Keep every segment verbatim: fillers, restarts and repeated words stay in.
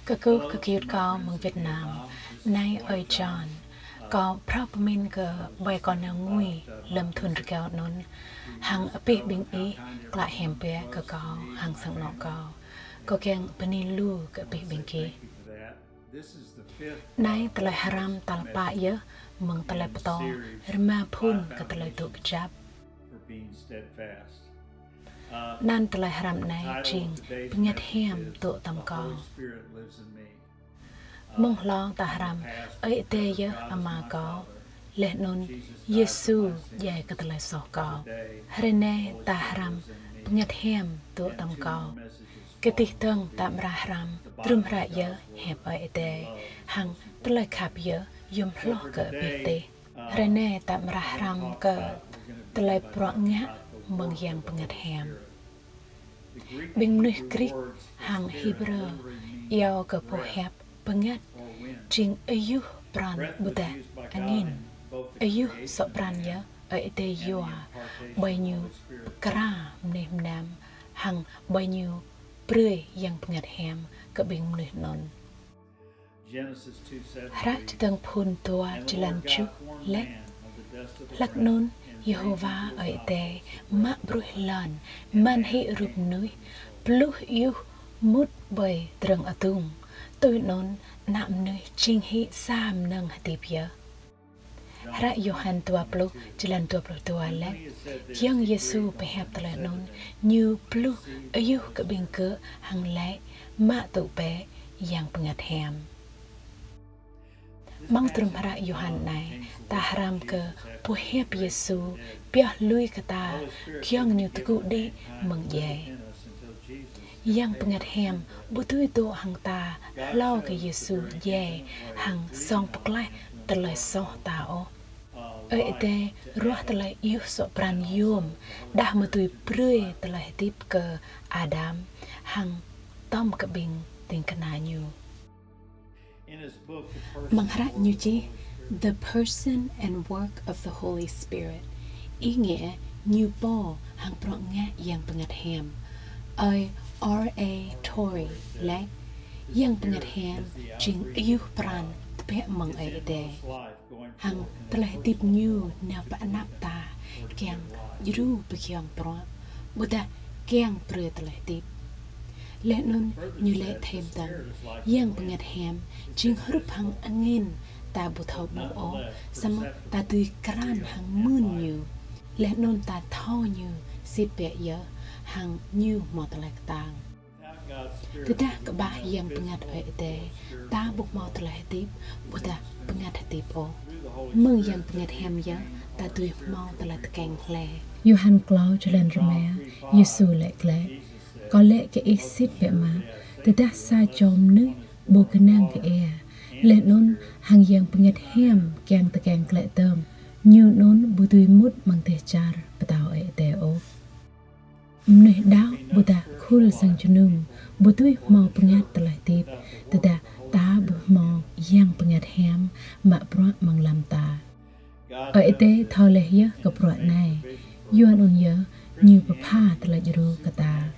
Kơkuh kơ gơyut kâo mơ̆ng Việt Nam. Anai ơi John, kâo phrâo pơmĭn kơ ƀơi kâo nao ngui lơ̆m thun rơgao anŭn, hăng abih ƀing ih klă hiam biă kơ kâo hăng sang anŏ kâo. Kâo kiăng bơni lu kơ abih ƀing gih. Anai tơlơi hrăm tal pă yơh mơ̆ng tơlơi pơtô rơma phŭn kơ tơlơi dŏ kơjăp. Anăn tơlơi hrăm anai jing Bơngăt Hiam Dŏ Tŏm Kâo. Mơ̆ng hlâo ta hrăm Ơi Adai yơh Ama kâo, laih anŭn Yêsu djai kơ tơlơi soh kâo. Hrơi anai ta hrăm Bơngăt Hiam Dŏ Tŏm Kâo. Kơdih dơ̆ng ta amra hrăm, drôm hră yơh hiăp Ơi Adai, hăng tơlơi khăp yơh yôm hloh kơ abih tih. Hrơi anai ta amra hrăm kơ tơlơi bruă ngă mơ̆ng Yang Bơngăt Hiam. Ƀing mơnuih Grik hăng Hêbrơ iâu kơ boh hiăp bơngăt jing ayuh pran ƀôdah angin. Ayuh sŏ pran yơh Ơi Adai yua ƀơi ñu pơkra mơnuih mơnam hăng ƀơi ñu brơi Yang Bơngăt Hiam kơ ƀing mơnuih anŭn. Hră Čơdơ̆ng Phŭn dua jơlan tơjuh laĭ: Hlak anŭn Yêhôwa Ơi Adai mă bruih lŏn, man hĭ rup mơnuih, pluh ayuh mŭt ƀơi drơ̆ng adŭng. Tui anŭn, ană mơnuih jing hĭ sa mơnơ̆ng hơdip yơh. Hră Yôhan dua pluh, jơlan dua pluh dua laĭ: Giŏng Yêsu pơhiăp tơlơi anŭn, ñu pluh ayuh kơ ƀing gơ̆ hăng laĭ: Mă tŭ bĕ Yang Bơngăt Hiam. Amăng drôm hră Yôhan anai, ta hrăm kơ boh hiăp Yêsu pioh lui kơ ta giŏng ñu tơgŭ đĭ mơ̆ng djai. Yang Bơngăt Hiam ƀu dưi dŏ hăng ta hlâo kơ Yêsu djai hăng song pơklaih tơlơi soh ta ôh. Ơi Adai ruah tơlơi ayuh sŏ pran yôm, đah mơ̆ dưi brơi tơlơi hơdip kơ Adam hăng tŏm kơ ƀing ding kơna ñu. Amăng hră ñu čih The Person and Work of the Holy Spirit, ý nghĩa ñu pô hăng bruă ngă Yang Bơngăt Hiam, ơi R A Torrey laĭ: Yang Bơngăt Hiam jing ayuh pran tơbiă mơ̆ng Ơi Adai, hăng tơlơi hơdip ñu nao pơ anăp ta kiăng djru pơgiŏng bruă, ƀôdah kiăng brơi tơlơi hơdip. Laih anŭn ñu laĭ thêm dơ̆ng: Yang Bơngăt Hiam jing hrup hăng angin, ta ƀu thâo ƀuh ôh, samơ̆ ta dưi krăn hăng mưn ñu. Laih anŭn ta thâo ñu sĭt biă yơh, hăng ñu hmâo tơlơi kơtang. Tơdah kơƀah Yang Bơngăt Ơi Adai, ta ƀu hmâo tơlơi hơdip, ƀôdah bơngăt hơdip ôh. Mơ̆ng Yang Bơngăt Hiam yơh ta dưi hmâo tơlơi tơkeng hlơi. Yôhan klâo jơlan rơma, Yêsu laĭ glaĭ: Kâo laĭ kơ ih sĭt biă mă, tơdah sa čô mơnuih ƀu kơnang kơ ia, laih anŭn hăng Yang Bơngăt Hiam kiăng tơkeng glaĭ tơm, ñu anŭn ƀu dưi mŭt amăng dêh čar pơtao Ơi Adai ôh. Mơnuih đaŏ ƀôdah khul sang jơnum ƀu dưi hmâo bơngăt tơlơi hơdip, tơdah ta ƀu hmâo Yang Bơngăt Hiam mă bruă amăng lăm ta. Ơi Adai thâo laih yơh kơ bruă anai, yua anŭn yơh ñu pơpha tơlơi djru kơ ta.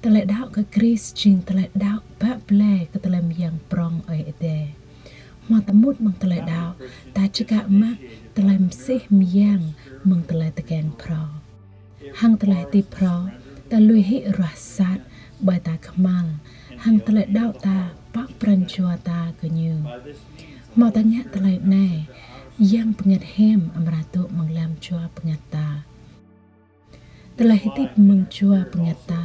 Tơlơi đaŏ kơ Krist jing tơlơi đaŏ bă blai kơ tơlơi mơyang prŏng Ơi Adai. Hmâo ta mŭt amăng tơlơi đaŏ, ta čơkă mă tơlơi mơsêh mơyang mơ̆ng tơlơi tơkeng phrâo. Hăng tơlơi hơdip phrâo, ta lui hĭ ruah sat ƀơi ta kơhma̱l, hăng tơlơi đaŏ ta pŏk pran jua ta kơ ñu. Hmâo ta ngă tơlơi anai, Yang Bơngăt Hiam amra dŏ amăng lăm jua bơngăt ta. Tơlơi hơdip mơ̆ng jua bơngăt ta,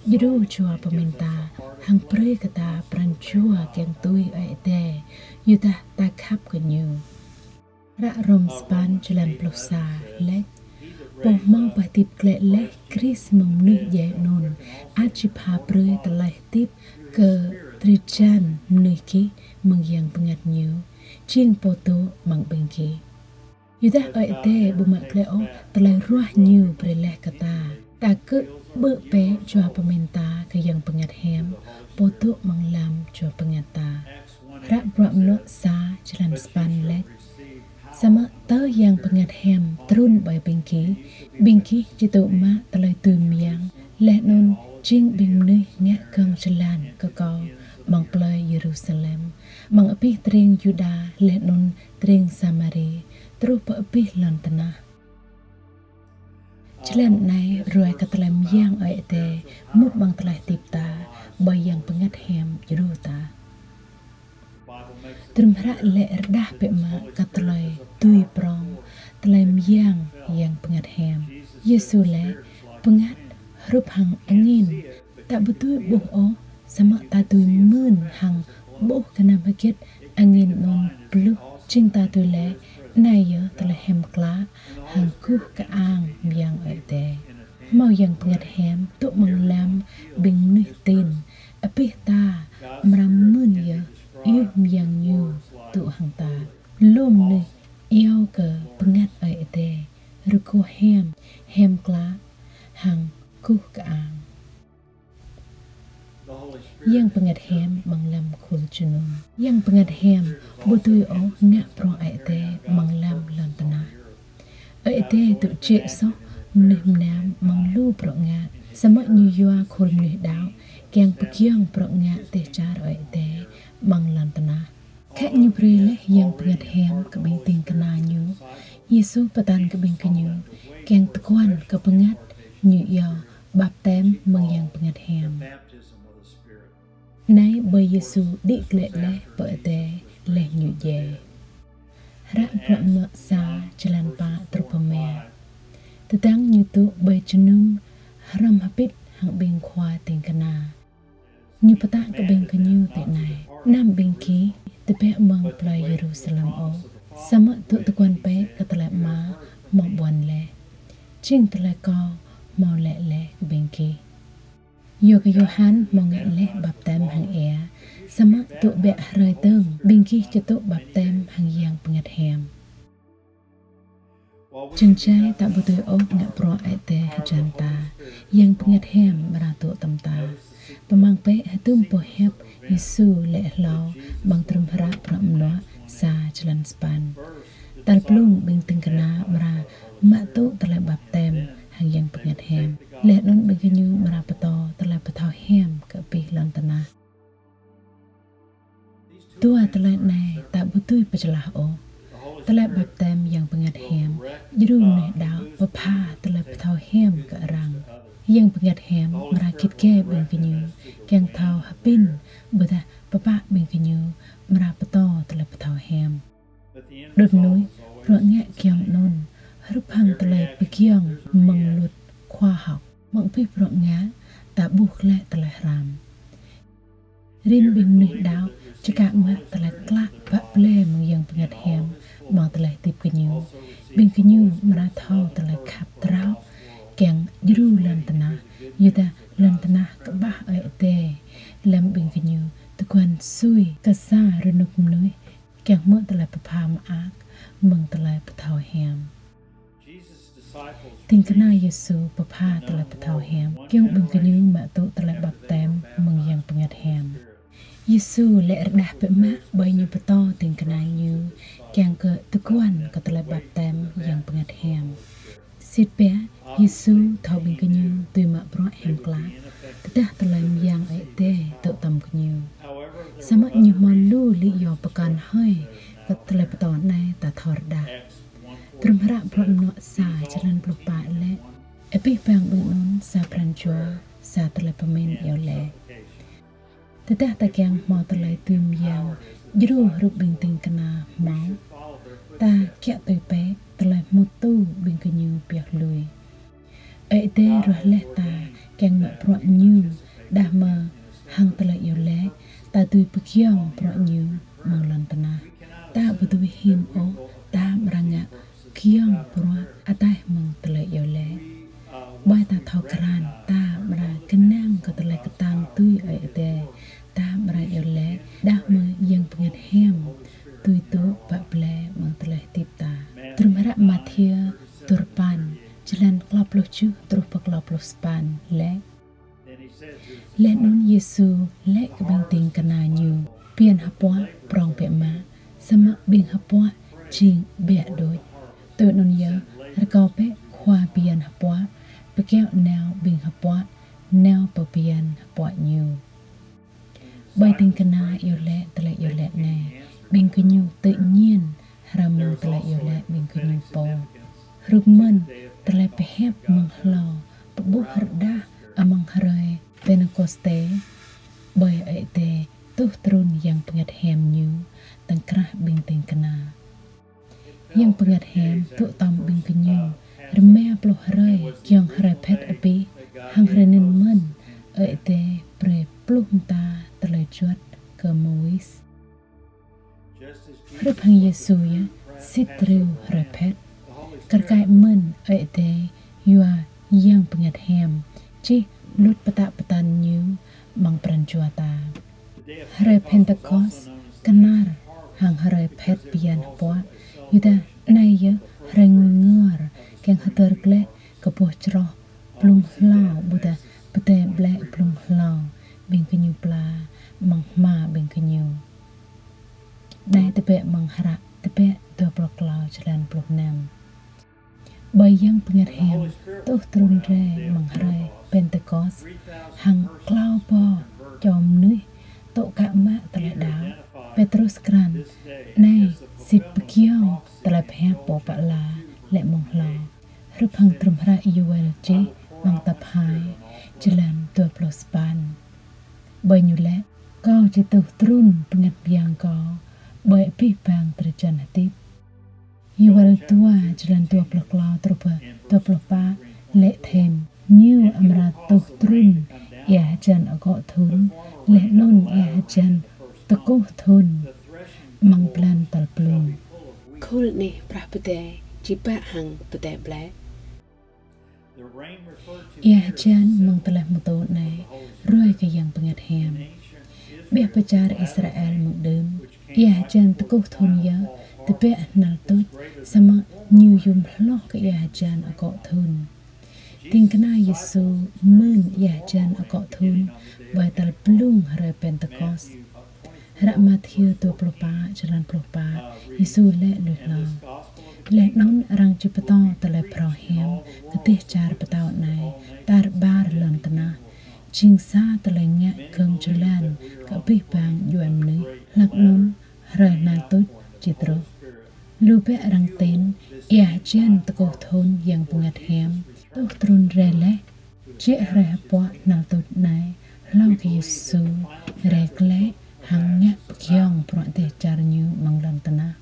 djru jua pơmĭn ta, hăng brơi kơ ta pran jua kiăng tui Ơi Adai, yua dah ta khăp kơ ñu. Hră Rôm sapăn jơlan pluh sa laĭ: Pô hmâo pơhơdip glaĭ laih Krist mơ̆ng mơnuih djai anŭn, ăt či pha brơi tơlơi hơdip kơ drơi jan mơnuih gih mơ̆ng Yang Bơngăt ñu, jing pô dŏ amăng ƀing gih. Yua dah Ơi Adai ƀu mă glaĭ ôh tơlơi ruah ñu brơi laih kơ ta, ta kơ̆ ƀơ̆ bĕ jua pơmĭn ta kơ Yang Bơngăt Hiam, pô dŏ amăng lăm jua bơngăt ta. Hră Bruă Mơnuă sa jơlan sapăn laĭ: Samơ̆ tơ Yang Bơngăt Hiam trŭn ƀơi ƀing gih, ƀing gih či dŏ mă tơlơi dưi mơyang, laih anŭn jing ƀing mơnuih ngă gơ̆ng jơlan kơ Kâo amăng plơi Yêrusalem, amăng abih tring Yuđa laih anŭn tring Samari, truh pơ abih lŏn tơnah. Jơlan anai ruai kơ tơlơi mơyang Ơi Adai mŭt amăng tơlơi hơdip ta, ƀơi Yang Bơngăt Hiam djru ta. Trŭm hră laĭ rơđah biă mă kơ tơlơi dưi prŏng, tơlơi mơyang Yang Bơngăt Hiam. Yêsu laĭ: Bơngăt hrup hăng angin, ta ƀu dưi ƀuh ôh, samơ̆ ta dưi mưn hăng ƀuh gơnam hơget angin anŭn bluh. Jing ta dưi laĭ: Anai yơh tơlơi hiam klă hăng guh kơang mơyang Ơi Adai. Hmâo Yang Bơngăt Hiam dŏ amăng lăm ƀing mơnuih tin, abih ta amra mưn yơh yua mơyang Ñu dŏ hăng ta. Lu mơnuih iâu kơ bơngăt Ơi Adai rơgoh hiam, hiam klă hăng guh kơang. Yang Bơngăt Hiam amăng lăm khul jơnum. Yang Bơngăt Hiam ƀu dưi ôh ngă bruă Ơi Adai amăng lăm lŏn tơnah. Ơi Adai dŏ jĕ soh mơnuih mơnam amăng lu bruă ngă, samơ̆ Ñu yua khul mơnuih đaŏ kiăng pơgiŏng bruă ngă dêh čar Ơi Adai amăng lŏn tơnah. Khă Ñu brơi laih Yang Bơngăt Hiam kơ ƀing ding kơna Ñu, Yêsu pơtă kơ ƀing gơñu kiăng tơguan kơ bơngăt Ñu iâu baptem mơ̆ng Yang Bơngăt Hiam. Anai ƀơi Yêsu đĭ glaĭ laih pơ adai laih Ñu djai. Hră Bruă Mơnuă sa, jơlan pă truh pơ rơma. Tơdang Ñu dŏ ƀơi jơnum hrŏm hơbĭt hăng ƀing khua ding kơna, Ñu pơtă kơ ƀing gơñu tui anai: Anăm ƀing gih tơbiă mơ̆ng plơi Yêrusalem ôh, samơ̆ dŏ tơguan bĕ kơ tơlơi Ama hmâo ƀuăn laih, jing tơlơi Kâo hmâo laĭ laih kơ ƀing gih. Yua kơ Yôhan hmâo ngă laih baptem hăng ia, samơ̆ dŏ biă hrơi dơ̆ng ƀing gih či dŏ baptem hăng Yang Bơngăt Hiam. Jing jai ta ƀu dưi ôh ngă bruă Ơi Adai hơjăn ta, Yang Bơngăt Hiam amra dŏ tơm ta. Pơmăng bĕ hơdôm boh hiăp Yêsu laĭ hlâo amăng trŭm hră Bruă Mơnuă sa, jơlan sapăn. Tal blung ƀing ding kơna amra mă tŭ tơlơi baptem hăng Yang Bơngăt Hiam. Laih anŭn ƀing gơñu amra pơtô tơlơi pơthâo hiam kơ abih lŏn tơnah. Dua tơlơi anai ta ƀu dưi pơčơlah ôh. Tơlơi baptem Yang Bơngăt Hiam djru mơnuih đaŏ pơpha tơlơi pơthâo hiam kơ arăng. Yang Bơngăt Hiam amra git gai ƀing gơñu kiăng thâo hơbĭn, ƀôdah pơpă ƀing gơñu amra pơtô tơlơi pơthâo hiam. Đŭt mơnuih, bruă ngă giŏng anŭn hrup hăng tơlơi pơgiŏng mơ̆ng luật khoa học. Mơ̆ng abih bruă ngă, ta ƀuh glaĭ tơlơi hrăm. Rĭm ƀing mơnuih đaŏ čơkă mă tơlơi klă bă blai mơ̆ng Yang Bơngăt Hiam amăng tơlơi hơdip gơñu. Ƀing gơñu amra thâo tơlơi khăp drao kiăng djru lŏn tơnah, yua dah lŏn tơnah kơƀah Ơi Adai, lăm ƀing gơñu tơguan sui kơ sa rơnŭk mơnuih kiăng hmư̆ tơlơi pơpha mơak mơ̆ng tơlơi pơthâo hiam. Ding kơna Yêsu pơpha tơlơi pơthâo hiam kiăng ƀing gơñu mă tŭ tơlơi baptem mơ̆ng Yang Bơngăt Hiam. Yêsu laĭ rơđah biă mă ƀơi Ñu pơtô ding kơna Ñu kiăng kơ tơguan kơ tơlơi baptem Yang Bơngăt Hiam. Sĭt biă, Yêsu thâo ƀing gơñu dưi mă bruă hiam klă tơdah tơlơi mơyang Ơi Adai dŏ tơm gơñu. Samơ̆ Ñu hmâo lu lý do pơkŏn hơi kơ tơlơi pơtô anai ta thâo rơđah. Trŭm hră Bruă Mơnuă sa, jơlan pluh pă laĭ: Abih bang ƀing anŭn sa pran jua, sa tơlơi pơmĭn iâu laĭ. Tơdah ta kiăng hmâo tơlơi dưi mơyang djru hrup ƀing ding kơna hmâo, ta kiaŏ tui bĕ tơlơi hmư̆ tŭ ƀing gơñu pioh lui. Ơi Adai ruah laih ta kiăng mă bruă Ñu, đah mơ̆ hăng tơlơi iâu laĭ, ta dưi pơgiŏng bruă Ñu mơ̆ng lŏn tơnah. Ta ƀu dưi him ôh, ta amra ngă giŏng bruă ataih mơ̆ng tơlơi iâu laĭ. Ƀơi ta thâo krăn, ta amra kơnang kơ tơlơi kơtang tui Ơi Adai, ta amra iâu laĭ, đah mơ̆ Yang Bơngăt Hiam dưi dŏ bă blai mơ̆ng tơlơi hơdip ta. Trŭm hră Mathiơ duarơpăn, jơlan klâo pluh tơjuh truh pơ klâo pluh sapăn laĭ. Laih anŭn Yêsu laĭ kơ ƀing ding kơna Ñu: Bơyan hơpuă prŏng biă mă, samơ̆ ƀing hơpuă jing biă đôč. Tui anŭn yơh, rơkâo bĕ Khua bơyan hơpuă pơkiaŏ nao ƀing hơpuă nao pơ bơyan hơpuă ñu. Ƀơi ding kơna iâu laĭ tơlơi iâu laĭ anai, ƀing gơñu tự nhiên hrăm mơ̆ng tơlơi iâu laĭ ƀing gơñu pô. Hrup mơ̆n tơlơi pơhiăp mơ̆ng hlâo pơƀuh rơđah amăng hrơi Pentekôste, ƀơi Ơi Adai tuh trŭn Yang Bơngăt Hiam Ñu tơ̆ng krah ƀing ding kơna. Yang Bơngăt Hiam dŏ tŏm ƀing gơñu rơma pluh hrơi, giŏng hrơi phet abih, hăng hrơi anŭn mơ̆n Ơi Adai brơi pluh mơta tơlơi juăt kơ Môis. Hrup hăng Yêsu yơh, sĭt triu hrơi phet, kar kaĭ mơ̆n Ơi Adai yua Yang Bơngăt Hiam čih luăt pơtă pơtăn Ñu amăng pran jua ta. Hrơi Pentekôs kơnar hăng hrơi phet bơyan hơpuă, yua dah anai yơh hrơi ngui ngor kiăng hơdơr glaĭ kơ boh čroh blung hlâo ƀôdah pơdai ƀlĕ blung hlâo ƀing gơñu pla amăng hma ƀing gơñu. Anai tơbiă amăng hră Tơbiă dua pluh klâo jơlan pluh năm. Ƀơi Yang Bơngăt Hiam tuh trŭn rai amăng hrơi Pentekôs, hăng klâo rơbâo čô mơnuih tŭ kă mă tơlơi đaŏ. Pêtrôs krăn: Anai, sĭt pơgiŏng tơlơi pơhiăp pô pơala laĭ mơ̆ng hlâo, hrup hăng trŭm hră Yôel čih amăng tăp hai, jơlan dua pluh sapăn. Ƀơi ñu laĭ: Kâo či tuh trŭn Bơngăt Hiam Kâo ƀơi abih bang drơi jăn hơdip. Yôel dua jơlan dua pluh klâo truh pơ dua pluh pă laĭ thêm: Ñu amra tuh trŭn ia hơjăn akŏ thŭn, laih anŭn ia hơjăn tơkuh thŭn amăng blan tal blung. Khul anih prah pơdai či bă hăng pơdai ƀlĕ. Ia hơjăn mơ̆ng tơlơi pơtô anai ruai kơ Yang Bơngăt Hiam. Ƀiă pơ čar Israel mơ̆ng đưm, ia hơjăn tơkuh thŭn yơh tơbiă hnal tuč, samơ̆ ñu yôm hloh kơ ia hơjăn akŏ thŭn. Ding kơna Yêsu mơ̆n ia hơjăn akŏ thŭn ƀơi tal blung hrơi Pentekôs. Hră Mathiơ dua pluh pă, jơlan pluh pă, Yêsu laĭ lui hlâo: Laih anŭn arăng či pơtô tơlơi phrâo hiam kơ dêh čar pơtao anai tar ƀar lŏn tơnah, jing sa tơlơi ngă gơ̆ng jơlan kơ abih bang djuai mơnuih, hlak anŭn hrơi hnal tuč či truh. Lu bĕ arăng tin, ia hơjăn tơkuh thŭn Yang Bơngăt Hiam tuh trŭn rai laih. Jĕ hrơi hơpuă hnal tuč anai, hlâo kơ Yêsu rai glaĭ hăng ngă pơgiŏng bruă dêh čar Ñu amăng lŏn tơnah.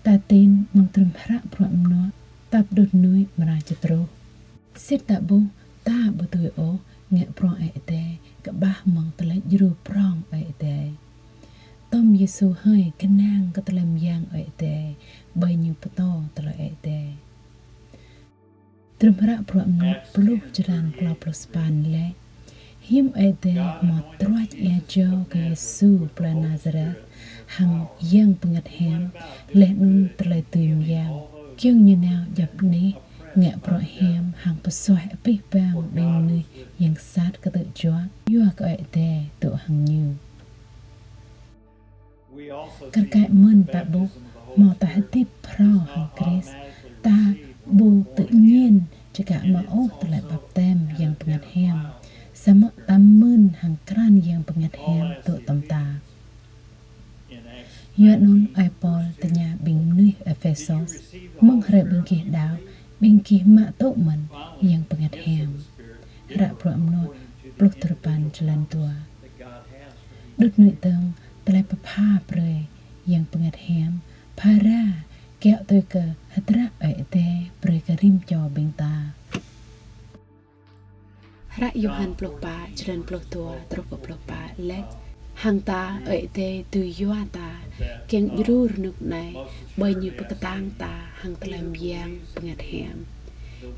Ta tin mơ̆ng trŭm hră bruă mơnuă, ta pơđut mơnuih amra či truh. Sĭt ta ƀuh, ta ƀu dưi ôh ngă bruă Ơi Adai kơƀah mơ̆ng tơlơi djru prŏng Ơi Adai. Tơm Yêsu hơi gơnang kơ tơlơi mơyang Ơi Adai, ƀơi Ñu pơtô tơlơi Ơi Adai. Trŭm hră bruă mơnuă pluh jơlan klâo pluh sapăn laĭ: Hiư̆m Ơi Adai hmâo truăč ia jâo kơ Yêsu plơi Nazaret hăng Yang Bơngăt Hiam, laih anŭn tơlơi dưi mơyang, kiăng Ñu nao djŏp anih, ngă bruă hiam hăng pơsuaih abih bang ƀing mơnuih yang sat kơtư̆ juă, yua kơ Ơi Adai dŏ hăng Ñu. Kar kaĭ mơ̆n ta ƀuh, hmâo ta hơdip phrâo hăng Krist, ta ƀu tự nhiên či kă mă ôh tơlơi baptem Yang Bơngăt Hiam, samơ̆ ta mơ̆n hăng krăn Yang Bơngăt Hiam dŏ tŏm ta. Yua anŭn ơi Pôl tơña ƀing mơnuih Êphêsôs: Mơ̆ng hrơi ƀing gih đaŏ, ƀing gih mă tŭ mơ̆n Yang Bơngăt Hiam? Hră Bruă Mơnuă pluh duarơpăn jơlan dua. Đŭt nuĭ dơ̆ng tơlơi pơpha brơi Yang Bơngăt Hiam, phara kiaŏ tui kơ hơdră Ơi Adai brơi kơ rĭm čô ƀing ta. Hră Yôhan pluh pă, jơlan pluh dua truh pơ pluh pă laĭ: Hăng ta Ơi Adai dưi yua ta kiăng djru rơnŭk anai, ƀơi Ñu pơkơtang ta hăng tơlơi mơyang Bơngăt Hiam.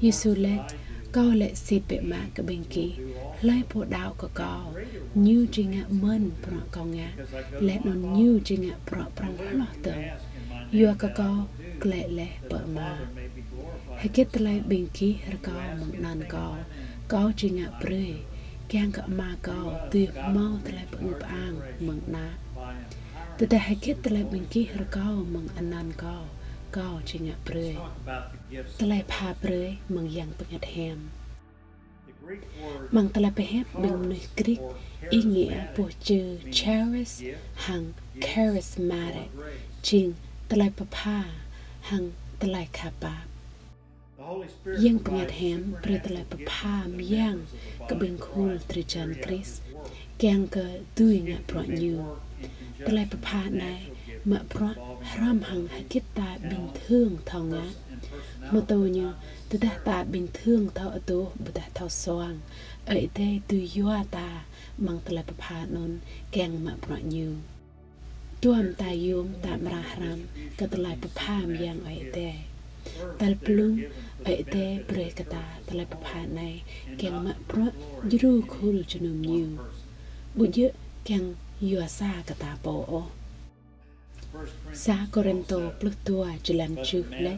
Yêsu laĭ: Kâo laĭ sĭt biă mă kơ ƀing gih, hlơi pô đaŏ kơ Kâo, ñu či ngă mơ̆n bruă Kâo ngă, laih anŭn ñu či ngă bruă prŏng hloh dơ̆ng, yua kơ Kâo glaĭ laih pơ Ama. Hơget tơlơi ƀing gih rơkâo mơ̆ng anăn Kâo, Kâo či ngă brơi, kiăng kơ Ama Kâo dưi hmâo tơlơi pơư pơang mơ̆ng Ană. Tơdah hơget tơlơi ƀing gih rơkâo mơ̆ng anăn Kâo, Kâo či ngă brơi. Tơlơi pha brơi mơ̆ng Yang Bơngăt Hiam. Amăng tơlơi pơhiăp ƀing mơnuih Grik, ih ngă boh čư charis hăng charismatic, jing tơlơi pơpha hăng tơlơi khăp pap. Yang Bơngăt Hiam brơi tơlơi pơpha mơyang kơ ƀing khul drơi jan Krist, kiăng kơ dưi ngă bruă Ñu. Tơlơi pơpha anai mă bruă hrŏm hăng hơgĕt ta ƀing thương thâo ngă. Mơtô ñu, tơdah ta ƀing thương thâo adoh ƀôdah thâo suang, Ơi Adai dưi yua ta amăng tơlơi pơpha anŭn kiăng mă bruă Ñu. Dua mơta yôm ta amra hrăm kơ tơlơi pơpha mơyang Ơi Adai. Tal blung, Ơi Adai brơi kơ ta tơlơi pơpha anai kiăng mă bruă djru khul jơnum Ñu, ƀu djơ̆ kiăng yua sa kơ ta pô ôh. Sa Kôrintô pluh dua jơlan tơjuh laĭ: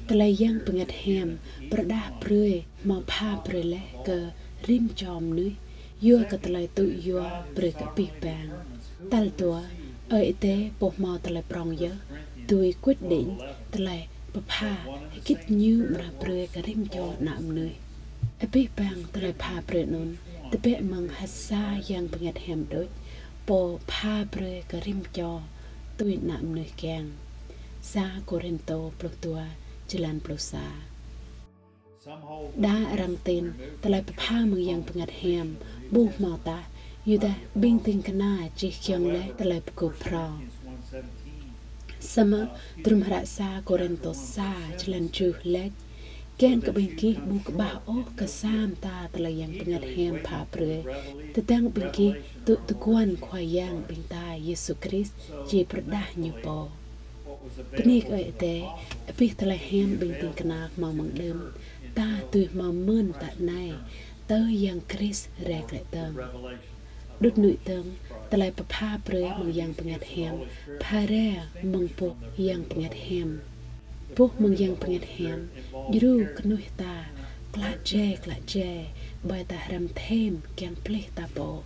Tơlơi Yang Bơngăt Hiam pơrơđah brơi hmâo pha brơi laih kơ rĭm čô mơnuih, yua kơ tơlơi tŭ yua brơi kơ abih bang. Tal dua, Ơi Adai pô hmâo tơlơi prŏng yơh, dưi quyết định tơlơi pơpha hơgĕt Ñu amra brơi kơ rĭm čô ană mơnuih. Abih bang tơlơi pha brơi anŭn tơbiă mơ̆ng ha sa Yang Bơngăt Hiam đôč, pô pha brơi kơ rĭm čô tui ană mơnuih kiăng. Sa Kôrintô pluh dua, jơlan pluh sa. Đa arăng tin tơlơi pơpha mơ̆ng Yang Bơngăt Hiam ƀu hmâo tah, yua dah ƀing ding kơna čih giŏng laih tơlơi pơgop phrâo. Samơ̆ drôm hră sa Kôrintô sa jơlan tơjuh laĭ: Kiăng kơ ƀing gih ƀu kơƀah ôh kơ sa mơta tơlơi Yang Bơngăt Hiam pha brơi, tơdang ƀing gih tŭ tơguan Khua Yang ƀing ta Yêsu Krist či pơrơđah Ñu pô. Bơni kơ Ơi Adai, abih tơlơi hiam ƀing ding kơna hmâo mơ̆ng đưm, ta dưi hmâo mơ̆n tă anai, tơ Yang Krist rai glaĭ dơ̆ng. Đŭt nuĭ dơ̆ng, tơlơi pơpha brơi mơ̆ng Yang Bơngăt Hiam pha rai mơ̆ng boh Yang Bơngăt Hiam. Boh mơ̆ng Yang Bơngăt Hiam djru kơnuih ta klă jai klă jai, ƀơi ta hrăm thêm kiăng plih ta pô.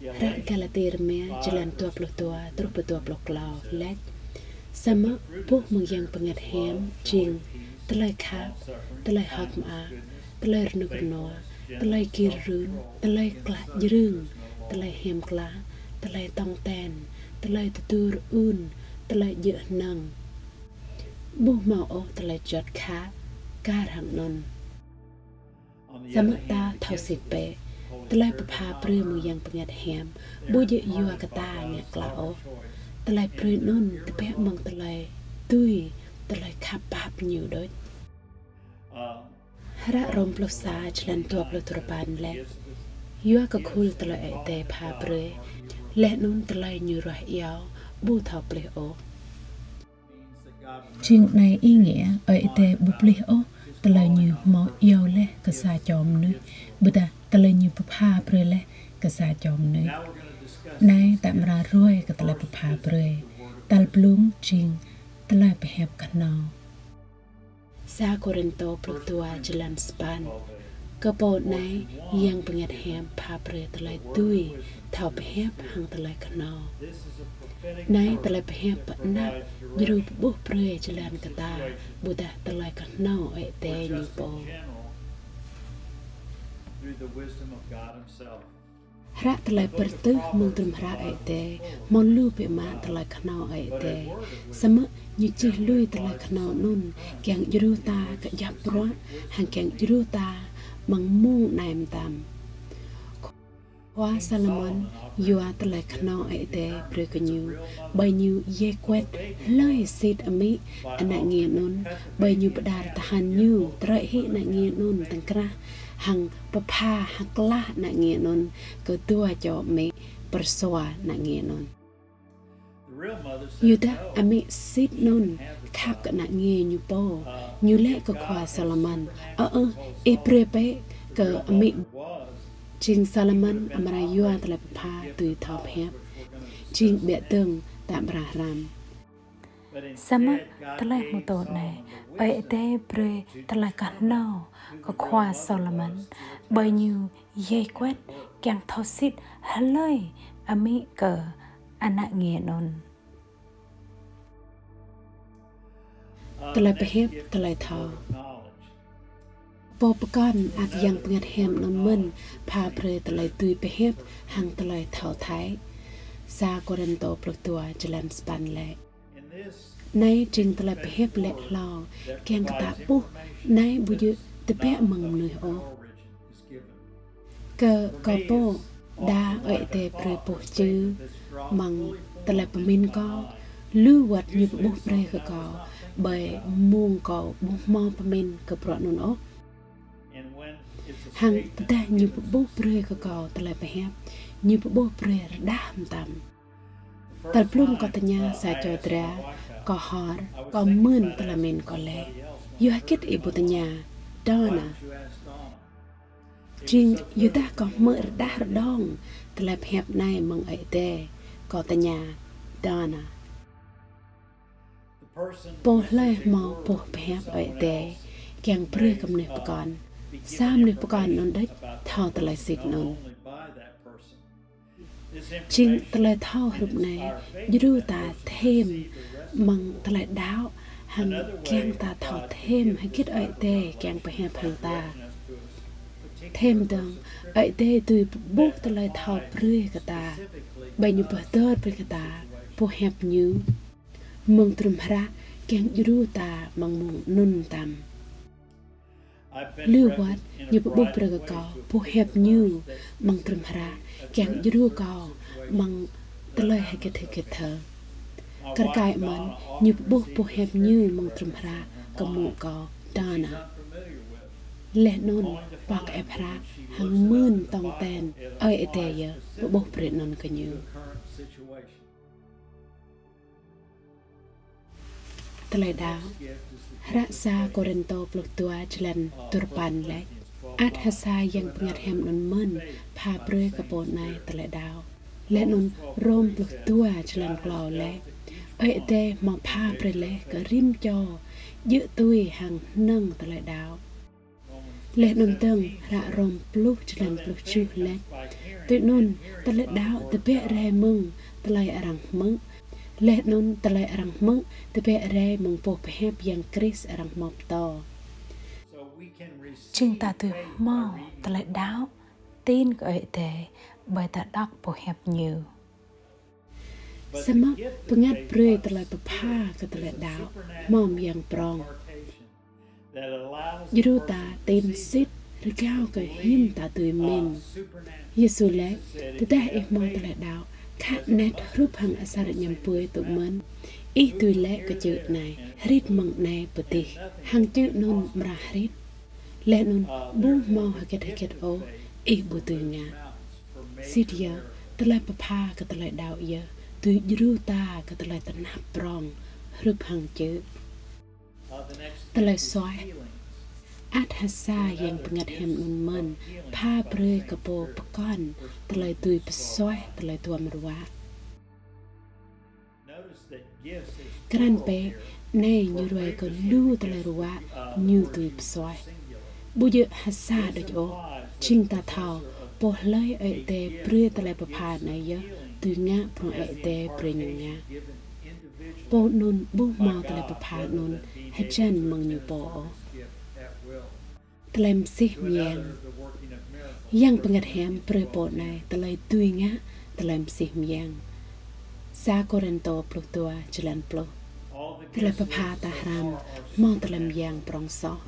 Hră Galati rơma, jơlan dua pluh dua truh pơ dua pluh klâo laĭ: Samơ̆ boh mơ̆ng Yang Bơngăt Hiam jing tơlơi khăp, tơlơi hơ̆k mơak, tơlơi rơnŭk rơnua, tơlơi gir run, tơlơi klă jrưng, tơlơi hiam klă, tơlơi tong ten, tơlơi tơdu rơun, tơlơi djơ̆ hơnơ̆ng. Ƀu hmâo ôh tơlơi juăt khăp kar hăng anŭn. Samơ̆ ta thâo sĭt bĕ, tơlơi pơpha brơi mơ̆ng Yang Bơngăt Hiam ƀu djơ̆ yua kơ ta ngă klă ôh. Tơlơi brơi anŭn tơbiă mơ̆ng tơlơi dưi tơlơi khăp pap Ñu đôč. Hră Rôm pluh sa jơlan dua pluh duapăn laĭ: Yua kơ khul tơlơi Ơi Adai pha brơi, laih anŭn tơlơi Ñu ruah iâu ƀu thâo plih ôh. Jing anai ý nghĩa Ơi Adai ƀu plih ôh tơlơi Ñu hmâo iâu laih kơ sa čô mơnuih, ƀôdah tơlơi Ñu pơpha brơi laih kơ sa čô mơnuih. Anai ta amra ruai kơ tơlơi pơpha brơi. Tal blung jing tơlơi pơhiăp kơhnâo. Sa Kôrintô pluh dua jơlan sapăn. Kơ pô anai Yang Bơngăt Hiam pha brơi tơlơi dưi thâo pơhiăp hăng tơlơi kơhnâo. Anai tơlơi pơhiăp pơanăp djru pơƀuh brơi jơlan kơ ta ƀôdah tơlơi kơhnâo Ơi Adai Ñu pô. Hră tơlơi pơrơtuh mơ̆ng drôm hră Ơi Adai hmâo lu biă mă tơlơi kơhnâo Ơi Adai. Samơ̆ Ñu čih lui tơlơi kơhnâo anŭn kiăng djru ta kơjăp bruă, hăng kiăng djru ta amăng mông anai mơtam. Khua Salômôn yua tơlơi kơhnâo Ơi Adai brơi kơ ñu, ƀơi ñu djai kuet hlơi sĭt amĭ ană nge anŭn, ƀơi ñu pơđar tơhan ñu trơi hĭ ană nge anŭn tơ̆ng krah, hăng pơpha hơklah ană nge anŭn kơ dua čô amĭ pơrơsua ană nge anŭn. Yua dah amĭ sĭt anŭn khăp kơ ană nge ñu pô, ñu laĭ kơ Khua Salômôn: Ơ ơ, ih brơi bĕ kơ amĭ. Jing Salômôn amra yua tơlơi pơpha dưi thâo pơhiăp. Jing ƀiă dơ̆ng ta amra hrăm. Samơ̆ tơlơi hmâo tŭ anai, Ơi Adai brơi tơlơi kơhnâo kơ Khua Salômôn, ƀơi ñu djai kuet kiăng thâo sĭt hlơi amĭ kơ ană nge anŭn. Tơlơi pơhiăp, tơlơi thâo. Pô pơkŏn ăt Yang Bơngăt Hiam anŭn mơ̆n pha brơi tơlơi dưi pơhiăp hăng tơlơi thâo thâo. Sa Kôrintô pluh dua, jơlan sapăn laĭ: Anai jing tơlơi pơhiăp laĭ hlâo, kiăng kơ ta ƀuh anai ƀu djơ̆ tơbiă mơ̆ng mơnuih ôh. Kơ kâo pô, đa Ơi Adai brơi boh čư amăng tơlơi pơmĭn kâo, lu wơ̆t Ñu pơƀuh brơi kơ kâo, ƀơi mông kâo ƀu hmâo pơmĭn kơ bruă anŭn ôh. Hăng tơdah Ñu pơƀuh brơi kơ kâo tơlơi pơhiăp, Ñu pơƀuh brơi rơđah mơtam. Tal blung kâo tơña sa čô dra, kâo hor, kâo mưn tơlơi pơmĭn kâo laĭ: Yua hơget ih ƀu tơña Donna? Jing yua dah kâo hmư̆ rơđah rơđông tơlơi pơhiăp anai mơ̆ng Ơi Adai, kâo tơña Donna. Pô hlơi hmâo boh pơhiăp Ơi Adai kiăng brơi kơ mơnuih pơkŏn, sa mơnuih pơkŏn anŭn đôč thâo tơlơi sĭt anŭn. Jing tơlơi thâo hrup anai djru ta thêm amăng tơlơi đaŏ, hăng kiăng ta thâo thêm hơget Ơi Adai kiăng pơhiăp hăng ta. Thêm dơ̆ng, Ơi Adai dưi pơƀuh tơlơi thâo brơi kơ ta, ƀơi Ñu pơhơdơr brơi kơ ta boh hiăp Ñu mơ̆ng trŭm hră kiăng djru ta amăng mông anŭn mơtam. Lu wơ̆t Ñu pơƀuh brơi kơ kâo boh hiăp Ñu amăng trŭm hră kiăng djru kâo amăng tơlơi hơget hơget thơ. Kar kaĭ mơ̆n, Ñu pơƀuh boh hiăp Ñu amăng trŭm hră kơ mŏ kâo Donna. Laih anŭn pŏk ĕp hră hăng mưn tong ten Ơi Adai yơh pơƀuh brơi anŭn kơ ñu. Tơlơi đaŏ. Hră sa Kôrintô pluh dua, jơlan duapăn laĭ: Ăt ha sa Yang Bơngăt Hiam anŭn mơ̆n pha brơi kơ pô anai tơlơi đaŏ. Laih anŭn Rôm pluh dua, jơlan klâo laĭ: Ơi Adai hmâo pha brơi laih kơ rĭm čô djơ̆ tui hăng hơnơ̆ng tơlơi đaŏ. Laih anŭn dơ̆ng, hră Rôm pluh, jơlan pluh tơjuh laĭ: Tui anŭn, tơlơi đaŏ tơbiă rai mơ̆ng tơlơi arăng hmư̆. Laih anŭn tơlơi arăng hmư̆ tơbiă rai mơ̆ng boh pơhiăp Yang Krist arăng hmâo pơtô. Jing ta dưi hmâo tơlơi đaŏ, tin kơ Ơi Adai, ƀơi ta đŏk boh hiăp Ñu. Samơ̆ bơngăt brơi tơlơi pơpha kơ tơlơi đaŏ hmâo mơyang prong, djru ta tin sĭt rơgao kơ hiư̆m ta dưi mĭn. Yêsu laĭ: Tơdah ih hmâo tơlơi đaŏ khă anet hrup hăng asar añăm bui tŭ mơ̆n, ih dưi laĭ kơ čư̆ anai: Hriăt mơ̆ng anai pơ adih, hăng čư̆ anŭn amra hriăt. Laih anŭn ƀu hmâo hơget hơget ôh ih ƀu dưi ngă. Sĭt yơh, tơlơi pơpha kơ tơlơi đaŏ yơh dưi djru ta kơ tơlơi tơnap prong hrup hăng čư̆. Tơlơi suaih. Ăt ha sa Yang Bơngăt Hiam anŭn mơ̆n pha brơi kơ pô pơkŏn tơlơi dưi pơsuaih tơlơi duăm ruă. Krăn bĕ, anai ñu ruai kơ lu tơlơi ruă ñu dưi pơsuaih. Ƀu djơ̆ ha sa đôč ôh, jing ta thâo, pô hlơi Ơi Adai brơi tơlơi pơpha anai yơh dưi ngă prong Ơi Adai brơi ñu ngă. Pô anŭn ƀu hmâo tơlơi pơpha anŭn hơjăn mơ̆ng ñu pô ôh. Tơlơi mơsih mơyang. Yang Bơngăt Hiam brơi pô anai tơlơi dưi ngă tơlơi mơsih mơyang. Sa Kôrintô pluh dua, jơlan pluh. Tơlơi pơpha ta hrăm hmâo tơlơi mơyang prong soh.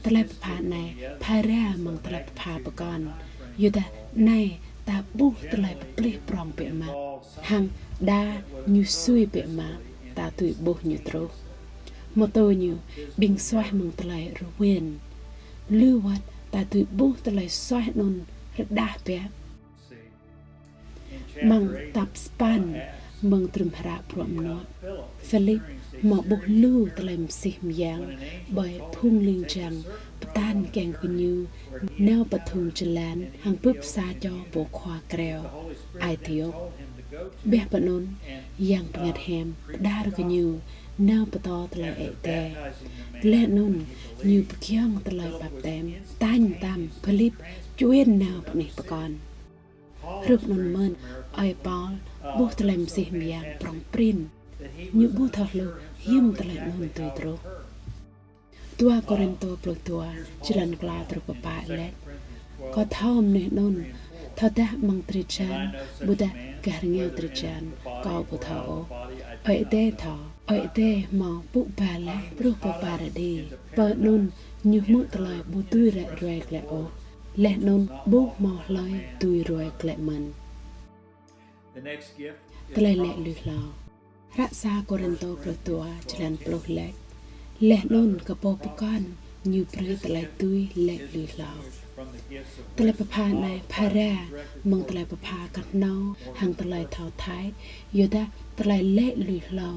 Tơlơi pơpha anai phara mơ̆ng tơlơi pơpha pơkŏn, yua dah anai ta ƀuh tơlơi pơplih prong biă mă, hăng đa ñu sui biă mă ta dưi ƀuh ñu truh. Mơtô ñu ƀing suaih mơ̆ng tơlơi rơwen. Lu wơ̆t ta dưi ƀuh tơlơi suaih anŭn rơđah biă. Amăng tap sapăn mơ̆ng trŭm hră Bruă Mơnuă, Philip hmâo ƀuh lu tơlơi mơsih mơyang ƀơi phung ling jang pơtă kiăng kơ ñu nao pơ thung jơlan hăng bưp sa čô pô khua kreo Êtiôp. Ƀiă pơ anŭn, Yang Bơngăt Hiam pơđar kơ ñu nao pơtô tơlơi Ơi Adai. Laih anŭn ñu pơgiŏng tơlơi baptem, tañ tam Philip čuên nao pơ anih pơkŏn. Hrup anŭn mơ̆n, ơi Paul ƀuh tơlơi mơsih mơyang prong prin. Ñu ƀu thâo hluh hiư̆m tơlơi anŭn dưi truh. Dua Kôrintô pluh dua, jơlan klâo truh pơ pă laĭ: Kâo thâo mơnuih anŭn, thâodah amăng drơi jan, ƀôdah gah rơngiao drơi jan, kâo ƀu thâo ôh. Ơi Adai thâo. Ơi Adai hmâo pŭ ba laih truh pơ Paradi, pơ anŭn ñu hmư̆ tơlơi ƀu dưi ră ruai glaĭ ôh, laih anŭn ƀu hmâo hlơi dưi ruai glaĭ mơ̆n. Tơlơi laĭ lui hlâo. Hră sa Kôrintô pluh dua, jơlan pluh laĭ: Laih anŭn kơ pô pơkŏn ñu brơi tơlơi dưi laĭ lui hlâo. Tơlơi pơpha anai phara mơ̆ng tơlơi pơpha kơhnâo hăng tơlơi thâo thâi, yua dah tơlơi laĭ lui hlâo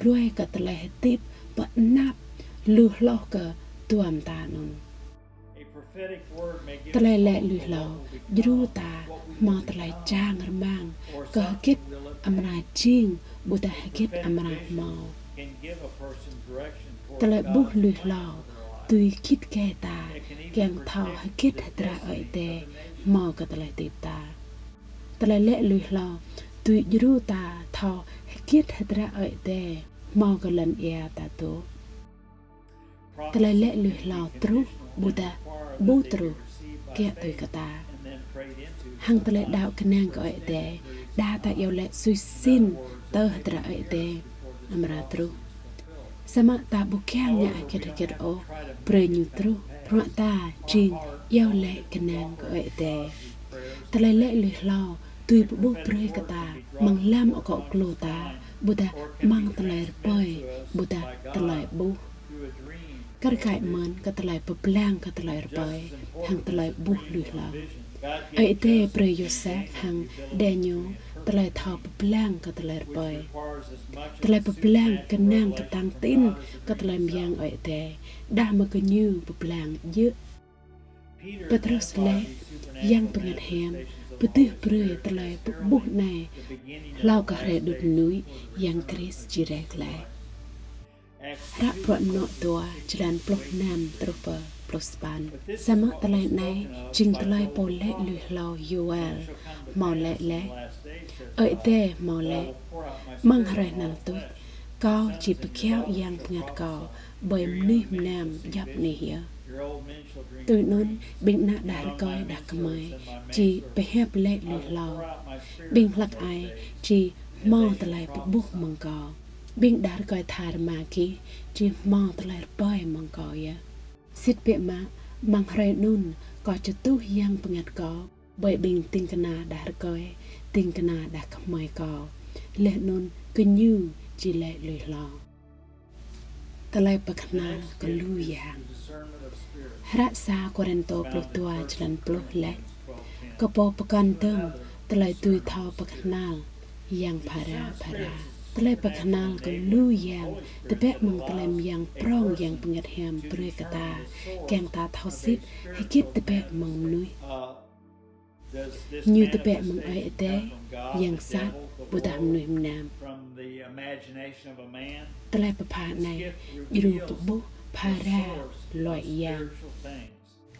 ruai kơ tơlơi hơdip pơ anăp lu hloh kơ dua mơta anŭn. Tơlơi laĭ lui hlâo djru ta hmâo tơlơi čang rơmang kơ hơget amra jing ƀôdah hơget amra hmâo. Tơlơi ƀuh lui hlâo dưi git gai ta kiăng thâo hơget hơdră Ơi Adai hmâo kơ tơlơi hơdip ta. Tơlơi laĭ lui hlâo dưi djru ta thâo hơget hơdră Ơi Adai hmâo kơ lŏn ia ta dŏ. Tơlơi laĭ lui hlâo truh ƀôdah ƀu truh kiăng tui kơ ta. Hăng tơlơi đaŏ kơnang kơ Ơi Adai, đa ta iâu laĭ sui sin tơ hơdră Ơi Adai amra truh. Samơ̆ ta ƀu kiăng ngă hơget hơget ôh brơi ñu truh, bruă ta jing iâu laĭ kơnang kơ Ơi Adai. Tơlơi laĭ lui hlâo dưi pơƀuh brơi kơ ta amăng lăm akŏ glô ta, ƀôdah amăng tơlơi rơpơi, ƀôdah tơlơi ƀuh. Kar kaĭ mơ̆n kơ tơlơi pơblang kơ tơlơi rơpơi hăng tơlơi ƀuh lui hlâo. Ơi Adai brơi Yôsep hăng Daniel tơlơi thâo pơblang kơ tơlơi rơpơi. Tơlơi pơblang kơnang kơtang tin kơ tơlơi mơyang Ơi Adai, đah mơ̆ gơñu pơblang djơ̆. Pêtrôs laĭ: Yang Bơngăt Hiam pơdưh brơi tơlơi pơƀuh anai hlâo kơ hrơi đŭt mơnuih Yang Krist či rai glaĭ. Hră Bruă Mơnuă dua, jơlan pluh năm truh pơ pluh sapăn. Samơ̆ tơlơi anai jing tơlơi pô laĭ lui hlâo Yôel hmâo laĭ laih: Ơi Adai hmâo laĭ: Amăng hrơi hnal tuč, Kâo či pơkiaŏ Yang Bơngăt Kâo ƀơi mơnuih mơnam djŏp anih yơh. Tui anŭn, ƀing ană đah rơkơi đah kơmơi či pơhiăp laĭ lui hlâo. Ƀing hlăk ai či hmâo tơlơi pơƀuh mơ̆ng Kâo. Ƀing đah rơkơi tha rơma gih či hmâo tơlơi rơpơi mơ̆ng Kâo yơh. Sĭt biă mă, amăng hrơi anŭn Kâo či tuh Yang Bơngăt Kâo ƀơi ƀing ding kơna đah rơkơi, ding kơna đah kơmơi Kâo, laih anŭn gơñu či laĭ lui hlâo. Tơlơi pơkơnăl kơ lu yang. Hră sa Kôrintô pluh dua, jơlan pluh laĭ: Kơ pô pơkŏn dơ̆ng tơlơi dưi thâo pơkơnăl yang phara phara. Tơlơi pơkơnăl kơ lu yang tơbiă mơ̆ng tơlơi mơyang prŏng Yang Bơngăt Hiam brơi kơ ta, kiăng ta thâo sĭt hơget tơbiă mơ̆ng mơnuih. Ñu tơbiă mơ̆ng Ơi Adai, yang sat, ƀôdah mơnuih mơnam. Tơlơi pơpha anai djru pơƀuh phara luăi yang.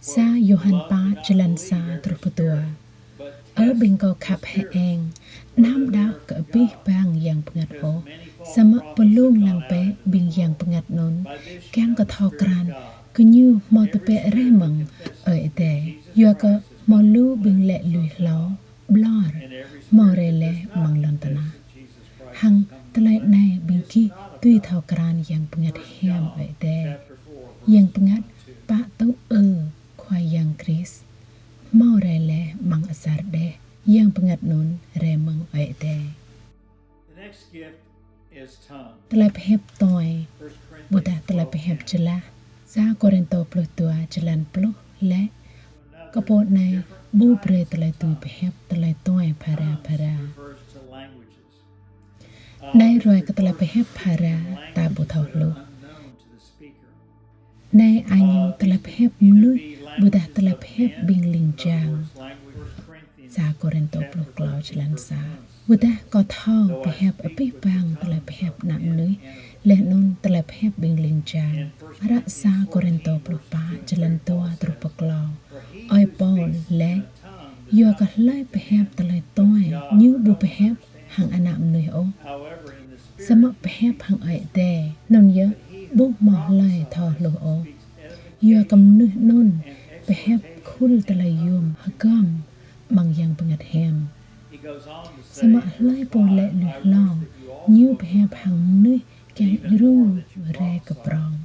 Sa Yôhan pă, jơlan sa truh pơ dua. Ơ ƀing kâo khăp hơeng, anăm đaŏ kơ abih bang yang bơngăt ôh, samơ̆ pơlông lăng bĕ ƀing yang bơngăt anŭn, kiăng kơ thâo krăn gơñu hmâo tơbiă rai mơ̆ng Ơi Adai. Yua kơ hmâo lu ƀing laĭ lui hlâo ƀlŏr hmâo rai laih amăng lŏn tơnah. Hăng tơlơi anai ƀing gih dưi thâo krăn Yang Bơngăt Hiam Ơi Adai. Yang bơngăt pă tŭ ư Khua Yang Krist hmâo rai laih amăng asar đeh, yang bơngăt anŭn rai mơ̆ng Ơi Adai. Tơlơi pơhiăp tui, ƀôdah tơlơi pơhiăp jơlah. Sa Kôrintô pluh dua, jơlan pluh laĭ: Kơ pô anai ƀu brơi tơlơi dưi pơhiăp tơlơi tui phara phara. Anai ruai kơ tơlơi pơhiăp phara ta ƀu thâo hluh. Anai añu tơlơi pơhiăp mơnuih, ƀôdah tơlơi pơhiăp ƀing ling jang. Sa Kôrintô pluh klâo, jơlan sa. Ƀôdah kâo thâo pơhiăp abih bang tơlơi pơhiăp ană mơnuih, laih anŭn tơlơi pơhiăp ƀing ling jang. Hră sa Kôrintô pluh pă, jơlan dua truh pơ klâo. Ơi Paul laĭ: Yua kơ hlơi pơhiăp tơlơi tui, ñu ƀu pơhiăp hăng ană mơnuih ôh, samơ̆ pơhiăp hăng Ơi Adai, anŭn yơh ƀu hmâo hlơi thâo hluh ôh. Yua kơ mơnuih anŭn pơhiăp khul tơlơi yôm hơgŏm amăng Yang Bơngăt Hiam. Samơ̆ hlơi pô laĭ lui hlâo, ñu pơhiăp hăng mơnuih kiăng djru rai kơ prŏng,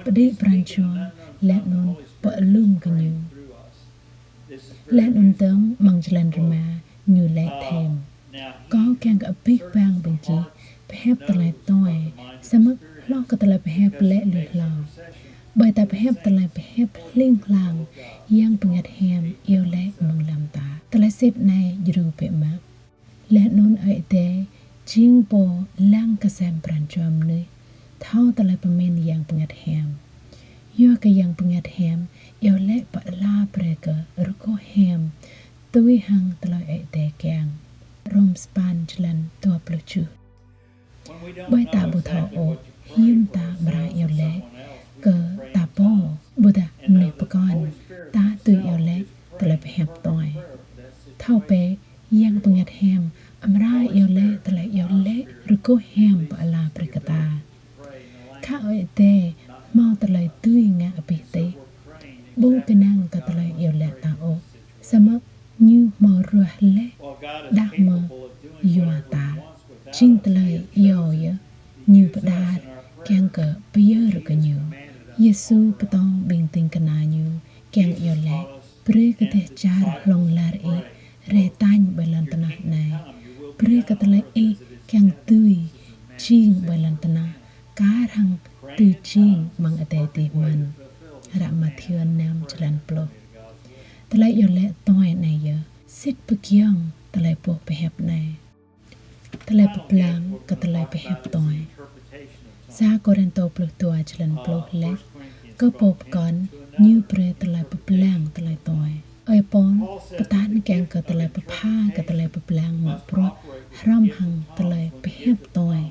pơđĭ pran jua laih anŭn pơalum kơ ñu. Laih anŭn dơ̆ng amăng jơlan rơma ñu laĭ thêm: Kâo kiăng kơ abih bang ƀing gih pơhiăp tơlơi tuai, samơ̆ hloh kơ tơlơi pơhiăp laĭ lui hlâo. Ƀơi ta pơhiăp tơlơi pơhiăp hling hlang Yang Bơngăt Hiam iâu laĭ amăng lăm ta. Tơlơi sĭt anai djru biă mă. Laih anŭn Ơi Adai jing pô lăng kơsem pran jua mơnuih thâo tơlơi pơmĭn Yang Bơngăt Hiam. Yua kơ Yang Bơngăt Hiam iâu laĭ pơala brơi kơ rơgoh hiam tui hăng tơlơi Ơi Adai kiăng. Rôm sapăn jơlan dua pluh tơjuh. Ƀơi ta ƀu thâo ôh hiư̆m ta amra iâu laĭ kơ ta pô, ƀôdah mơnuih pơkŏn, ta tui iâu laĭ tơlơi pơhiăp tuai. Thâo bĕ, Yang Bơngăt Hiam amra iâu laĭ tơlơi iâu laĭ rơgoh hiam pơala brơi kơ ta. Khă Ơi Adai hmâo tơlơi dưi ngă abih tih, ƀu kơnang kơ tơlơi iâu laĭ ta ôh, samơ̆ Ñu hmâo ruah laih đah mơ̆ yua ta. Jing tơlơi iâu yơh Ñu pơđar kiăng kơ pơyơr kơ Ñu. Yêsu pơtô ƀing ding kơna Ñu kiăng iâu laĭ: Brơi kơ dêh čar hlŏng lar Ih rai tañ ƀơi lŏn tơnah anai. Brơi kơ tơlơi Ih kiăng dưi jing ƀơi lŏn tơnah kar hăng tui jing amăng adai adih mơ̆n. Hră Mathiơ năm jơlan pluh. Tơlơi iâu laĭ tuai anai yơh sĭt pơgiŏng tơlơi boh pơhiăp anai. Tơlơi pơblang kơ tơlơi pơhiăp tuai. Sa Kôrintô pluh dua jơlan pluh laĭ: Kơ pô pơkŏn, ñu brơi tơlơi pơblang tơlơi tuai. Ơi Pôl pơtă kiăng kơ tơlơi pơpha kơ tơlơi pơblang mă bruă hrŏm hăng tơlơi pơhiăp tuai,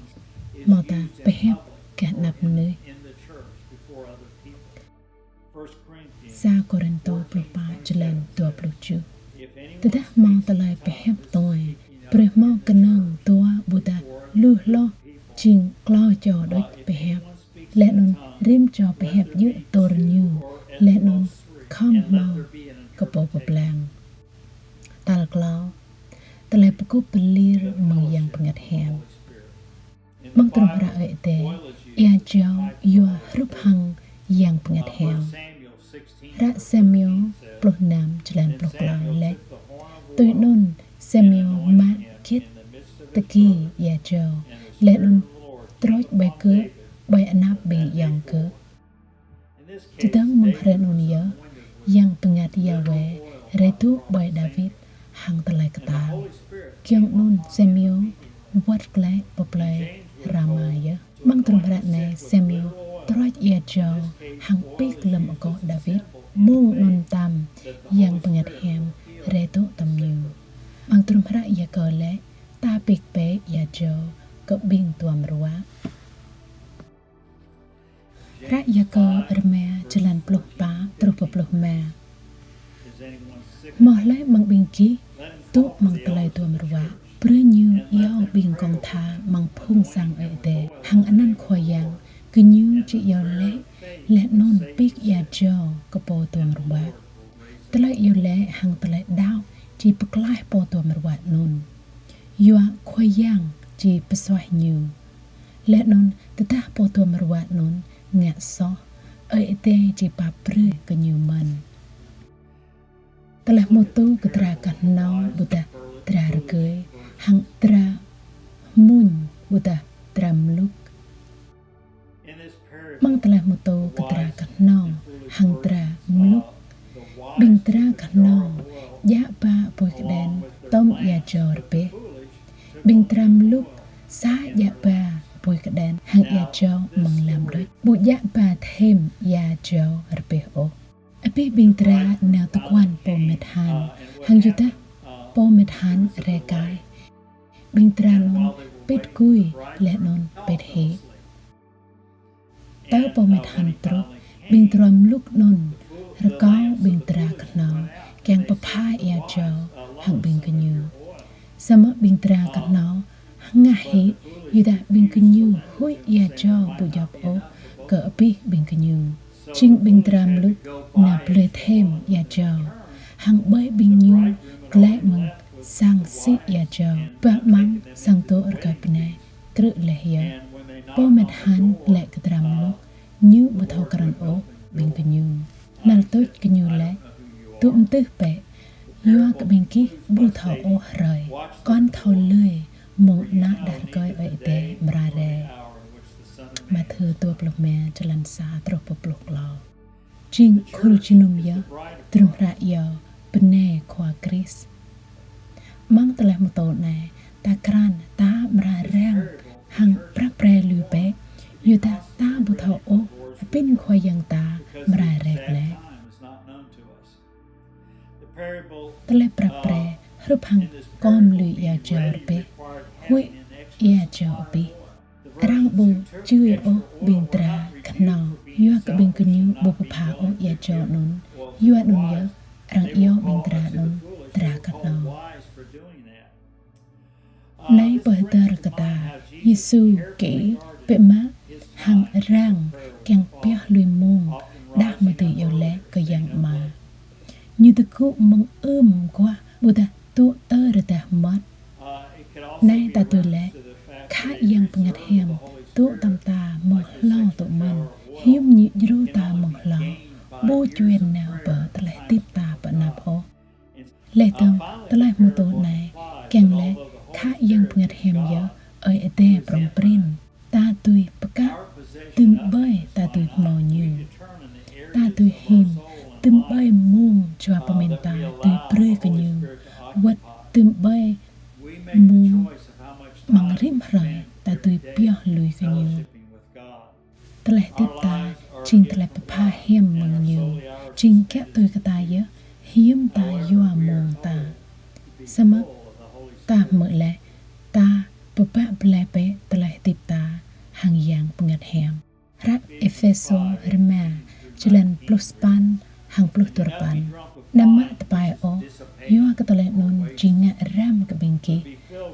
hmâo ta pơhiăp gah anăp mơnuih. Sa Kôrintô pluh pă jơlan dua pluh tơjuh. Tơdah hmâo tơlơi pơhiăp tuai, brơi hmâo kơnơ̆ng dua ƀôdah lu hloh jing klâo čô đôč pơhiăp, laih anŭn rĭm čô pơhiăp djơ̆ atur ñu, laih anŭn khŏm hmâo kơ pô pơblang. Tal klâo, tơlơi pơkŭp pơlir mơ̆ng Yang Bơngăt Hiam. Amăng tơlơi hră Ơi Adai, ia jâo yua hrup hăng Yang Bơngăt Hiam. Hră Samuel pluh năm jơlan pluh klâo laĭ: Tui anŭn Samuel mă git tơki ia jâo, laih anŭn trôč ƀơi gơ̆, ƀơi anăp ƀing ayŏng gơ̆. Čơdơ̆ng mơ̆ng hrơi anŭn yơh, Yang Bơngăt Yahweh rai dŏ ƀơi Đawit hăng tơlơi kơtang. Giŏng anŭn Samuel wơ̆t glaĭ pơ plơi Rama yơh. Amăng tơlơi hră anai Samuel trôč ia jâo hăng pik lơ̆m akŏ Đawit. Mơ̆ng anŭn mơtam Yang Bơngăt Hiam rai dŏ tŏm ñu. Amăng tơlơi hră Yakơ laĭ: Ta pik bĕ ia jâo kơ ƀing duăm ruă. Hră Yakơ rơma jơlan pluh pă truh pơ pluh rơma. Hmâo hlơi amăng ƀing gih dŏ amăng tơlơi duăm ruă, brơi ñu iâu ƀing gong tha amăng phung sang Ơi Adai hăng anăn Khua Yang, gơñu či iâu laĭ laih anŭn pik ia jâo kơ pô duăm ruă. Tơlơi iâu laĭ hăng tơlơi đaŏ či pơklaih pô duăm ruă anŭn, yua Khua Yang či pơsuaih ñu. Laih anŭn tơdah pô duăm ruă anŭn ngă soh, Ơi Adai či pap brơi kơ ñu mơ̆n. Tơlơi hmutu kơ dra kơhnâo ƀôdah dra rơgơi, hăng dra hmuñ ƀôdah dra mlŭk. Amăng tơlơi hmutu kơ dra kơhnâo hăng dra mlŭk, ƀing dra kơhnâo djă ba apui kơđen tŏm ia jâo rơbeh. Ƀing dra mlŭk sa djă ba apui kơđen hăng ia jâo amăng lăm đôč, ƀu djă ba thêm ia jâo rơbeh ôh. Abih ƀing dra nao tơguan pô mĕt han, hăng yua dah pô mĕt han rai kaih, ƀing dra anŭn pĭt gui laih anŭn pĭt hĭ. Tơ pô mĕt han truh, ƀing dra mlŭk anŭn rơkâo ƀing dra kơhnâo kiăng pơpha ia jâo hăng ƀing gơñu. Samơ̆ ƀing dra kơhnâo hơngah hĭ, yua dah ƀing gơñu huĭ ia jâo ƀu djŏp ôh kơ abih ƀing gơñu. Jing ƀing dra mluk nao blơi thêm ia jâo, hăng ƀơi ƀing ñu glaĭ mơ̆ng sang sĭ ia jâo. Bah amăng sang dŏ rơkơi bơnai krư̆ laih yơh. Pô mĕt hăn laĭ kơ dra mluk, ñu ƀu thâo krăn ôh ƀing gơñu. Hnal tuč gơñu laĭ: Dŏ mơdưh bĕ, yua kơ ƀing gih ƀu thâo ôh hrơi, kŏn thâo lơi mông Ană Đah Rơkơi Ơi Adai amra rai. Mathiơ dua pluh rơma, jơlan sa truh pơ pluh klâo. Jing khul jơnum yơh, drôm hră iâu bơnai Khua Krist. Amăng tơlơi pơtô anai, ta krăn ta amra răng hăng prap pre lui bĕ, yua dah ta ƀu thâo ôh abin Khua Yang ta amra rai glaĭ. Tơlơi prap pre hrup hăng kom lui ia jâo rơbeh, huĭ ia jâo abih. Arăng ƀu čư̆ ôh ƀing dra kơhnâo, yua kơ ƀing gơñu ƀu pơpha ôh ia jâo anŭn, yua anŭn yơh arăng iâu ƀing dra anŭn dra kơhnâo. Anai pơhơdơr kơ ta, Yêsu kĭ bĕ mă hăng răng kiăng pioh lui mông đah mơ̆ dưi iâu laĭ kơ Yang Ama. Ñu tơgŭ mơ̆ng ưm mơguah ƀôdah dŏ tơ rơdah mơmŏt. Anai ta tui laĭ, khă Yang Bơngăt Hiam dŏ tăm ta mơ̆ng hlâo dŏ mơ̆n, hiư̆m Ñu djru ta mơ̆ng hlâo, ƀu djuai nao pơ tơlơi hơdip ta pơ anăp ôh. Laih dơ̆ng, tơlơi pơtô anai kiăng laĭ khă Yang Bơngăt Hiam yơh Ơi Adai prŏng prin. Ta dưi pơkă dŭm ƀơi ta dưi hmâo Ñu. Ta dưi him dŭm ƀơi mông jua pơmĭn ta dưi brơi kơ Ñu, wơ̆t dŭm ƀơi mông amăng rĭm hrơi ta dưi pioh lui kơ Ñu. Tơlơi hơdip ta jing tơlơi pơpha hiam mơ̆ng Ñu, jing kiă tui kơ ta yơh, hiư̆m ta yua mông ta. Samơ̆ ta hmư̆ laih, ta pơbă blai bĕ tơlơi hơdip ta hăng Yang Bơngăt Hiam. Hră Êphêsô rơma, jơlan pluh sapăn hăng pluh duarơpăn. Anăm mă tơpai ôh, yua kơ tơlơi anŭn jing ngă răm kơ ƀing gih,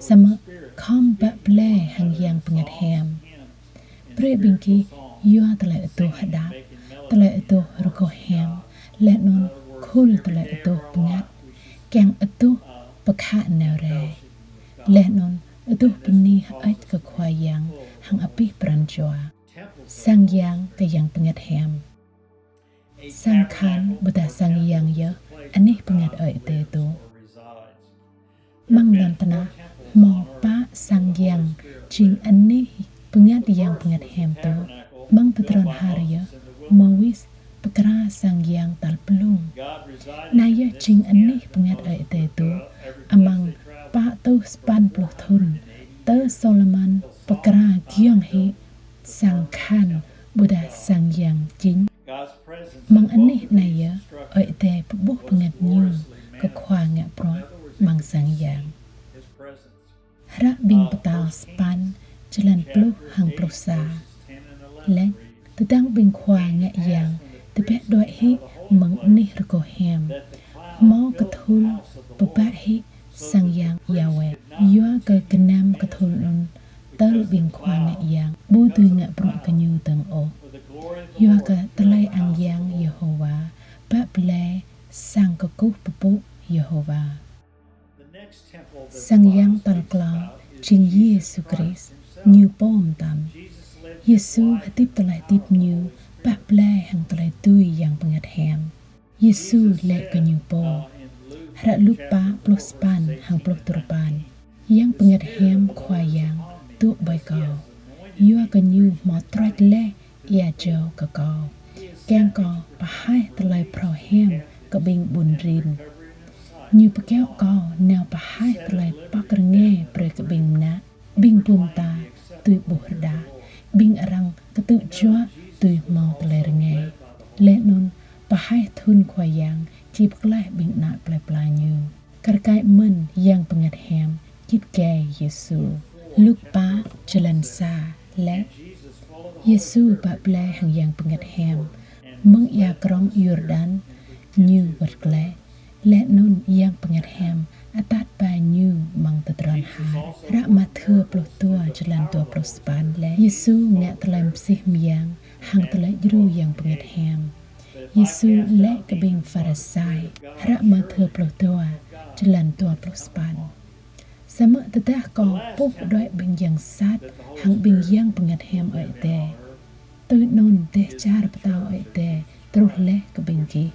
samơ̆ khŏm bă blai hăng Yang Bơngăt Hiam. Brơi ƀing gih yua tơlơi adoh hơđăp, tơlơi adoh rơgoh hiam, laih anŭn khul tơlơi adoh bơngăt, kiăng adoh pơkhă nao rai, laih anŭn adoh bơni hơơč kơ Khua Yang hăng abih pran jua. Sang yang kơ Yang Bơngăt Hiam. Sang khan ƀôdah sang yang yơh anih bơngăt Ơi Adai dŏ. Amăng lŏn tơnah hmâo pă sang yang jing anih bơngăt Yang Bơngăt Hiam dŏ. Amăng tơdron har yơh Môis pơkra sang yang tal blung. Anai yơh jing anih bơngăt Ơi Adai dŏ amăng pă rơtuh sapăn pluh thŭn, tơ Solomôn pơkra giŏng hĭ sang khan ƀôdah sang yang jing. Amăng anih anai yơh Ơi Adai pơƀuh bơngăt Ñu kơ khua ngă bruă amăng sang yang. Hră Ƀing Pơtao sapăn, jơlan pluh hăng pluh sa laĭ: Tơdang ƀing khua ngă yang tơbiă đuaĭ hĭ mơ̆ng anih rơgoh hiam, hmâo kơthul pơbă hĭ sang yang Yahweh, yua kơ gơnam kơthul anŭn tơl ƀing khua ngă yang ƀu dưi ngă bruă gơñu dơ̆ng ôh, yua kơ tơlơi ang yang Yêhôwa bă blai sang kơkuh pơpŭ Yêhôwa. Sang yang tal klâo jing Yêsu Krist, Ñu pô mơtam. Yêsu hơdip tơlơi hơdip Ñu bă blai hăng tơlơi dưi Yang Bơngăt Hiam. Yêsu laĭ kơ Ñu pô, hră Luk pă pluh sapăn hăng pluh duarơpăn: Yang Bơngăt Hiam Khua Yang dŏ ƀơi Kâo, yua kơ Ñu hmâo trôč laih ia jâo kơ Kâo, kiăng Kâo pơhaih tơlơi phrâo hiam kơ ƀing ƀun rin. Ñu pơkiaŏ Kâo nao pơhaih tơlơi pŏk rơngai brơi kơ ƀing mơnă, ƀing bum ta dưi ƀuh rơđah, ƀing arăng kơtư̆ juă dưi hmâo tơlơi rơngai, laih anŭn pơhaih thŭn Khua Yang či pơklaih ƀing ană plơi pla Ñu. Kar kaĭ mơ̆n Yang Bơngăt Hiam git gai Yêsu. Luk pă, jơlan sa laĭ: Yêsu bă blai hăng Yang Bơngăt Hiam, mơ̆ng ia krong Yôrdan Ñu wơ̆t glaĭ, laih anŭn Yang Bơngăt Hiam atăt ba Ñu amăng tơdron har. Hră Mathiơ pluh dua, jơlan dua pluh sapăn laĭ: Yêsu ngă tơlơi mơsih mơyang hăng tơlơi djru Yang Bơngăt Hiam. Yêsu laĭ kơ ƀing Pharisai, hră Mathiơ pluh dua, jơlan dua pluh sapăn: Samơ̆ tơdah kâo puh đuaĭ ƀing yang sat hăng ƀing Yang Bơngăt Hiam Ơi Adai, tui anŭn dêh čar pơtao Ơi Adai truh laih kơ ƀing gih.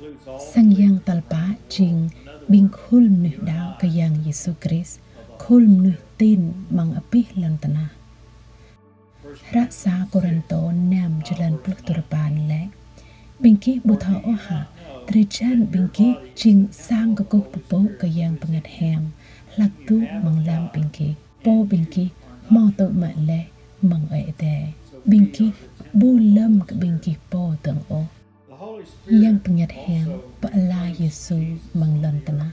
Sang yang tal pă jing ƀing khul mơnuih đaŏ kơ Yang Yêsu Krist, khul mơnuih tin amăng abih lŏn tơnah. Hră sa Kôrintô năm jơlan pluh duarơpăn laĭ: Ƀing gih ƀu thâo ôh hă, drơi jan ƀing gih jing sang kơkuh pơpŭ kơ Yang Bơngăt Hiam hlak dŏ amăng lăm ƀing gih. Pô ƀing gih hmâo tŭ mă laih mơ̆ng Ơi Adai. Ƀing gih ƀu lơ̆m kơ ƀing gih pô dơ̆ng ôh. Yang Bơngăt Hiam pơala Yêsu amăng lŏn tơnah.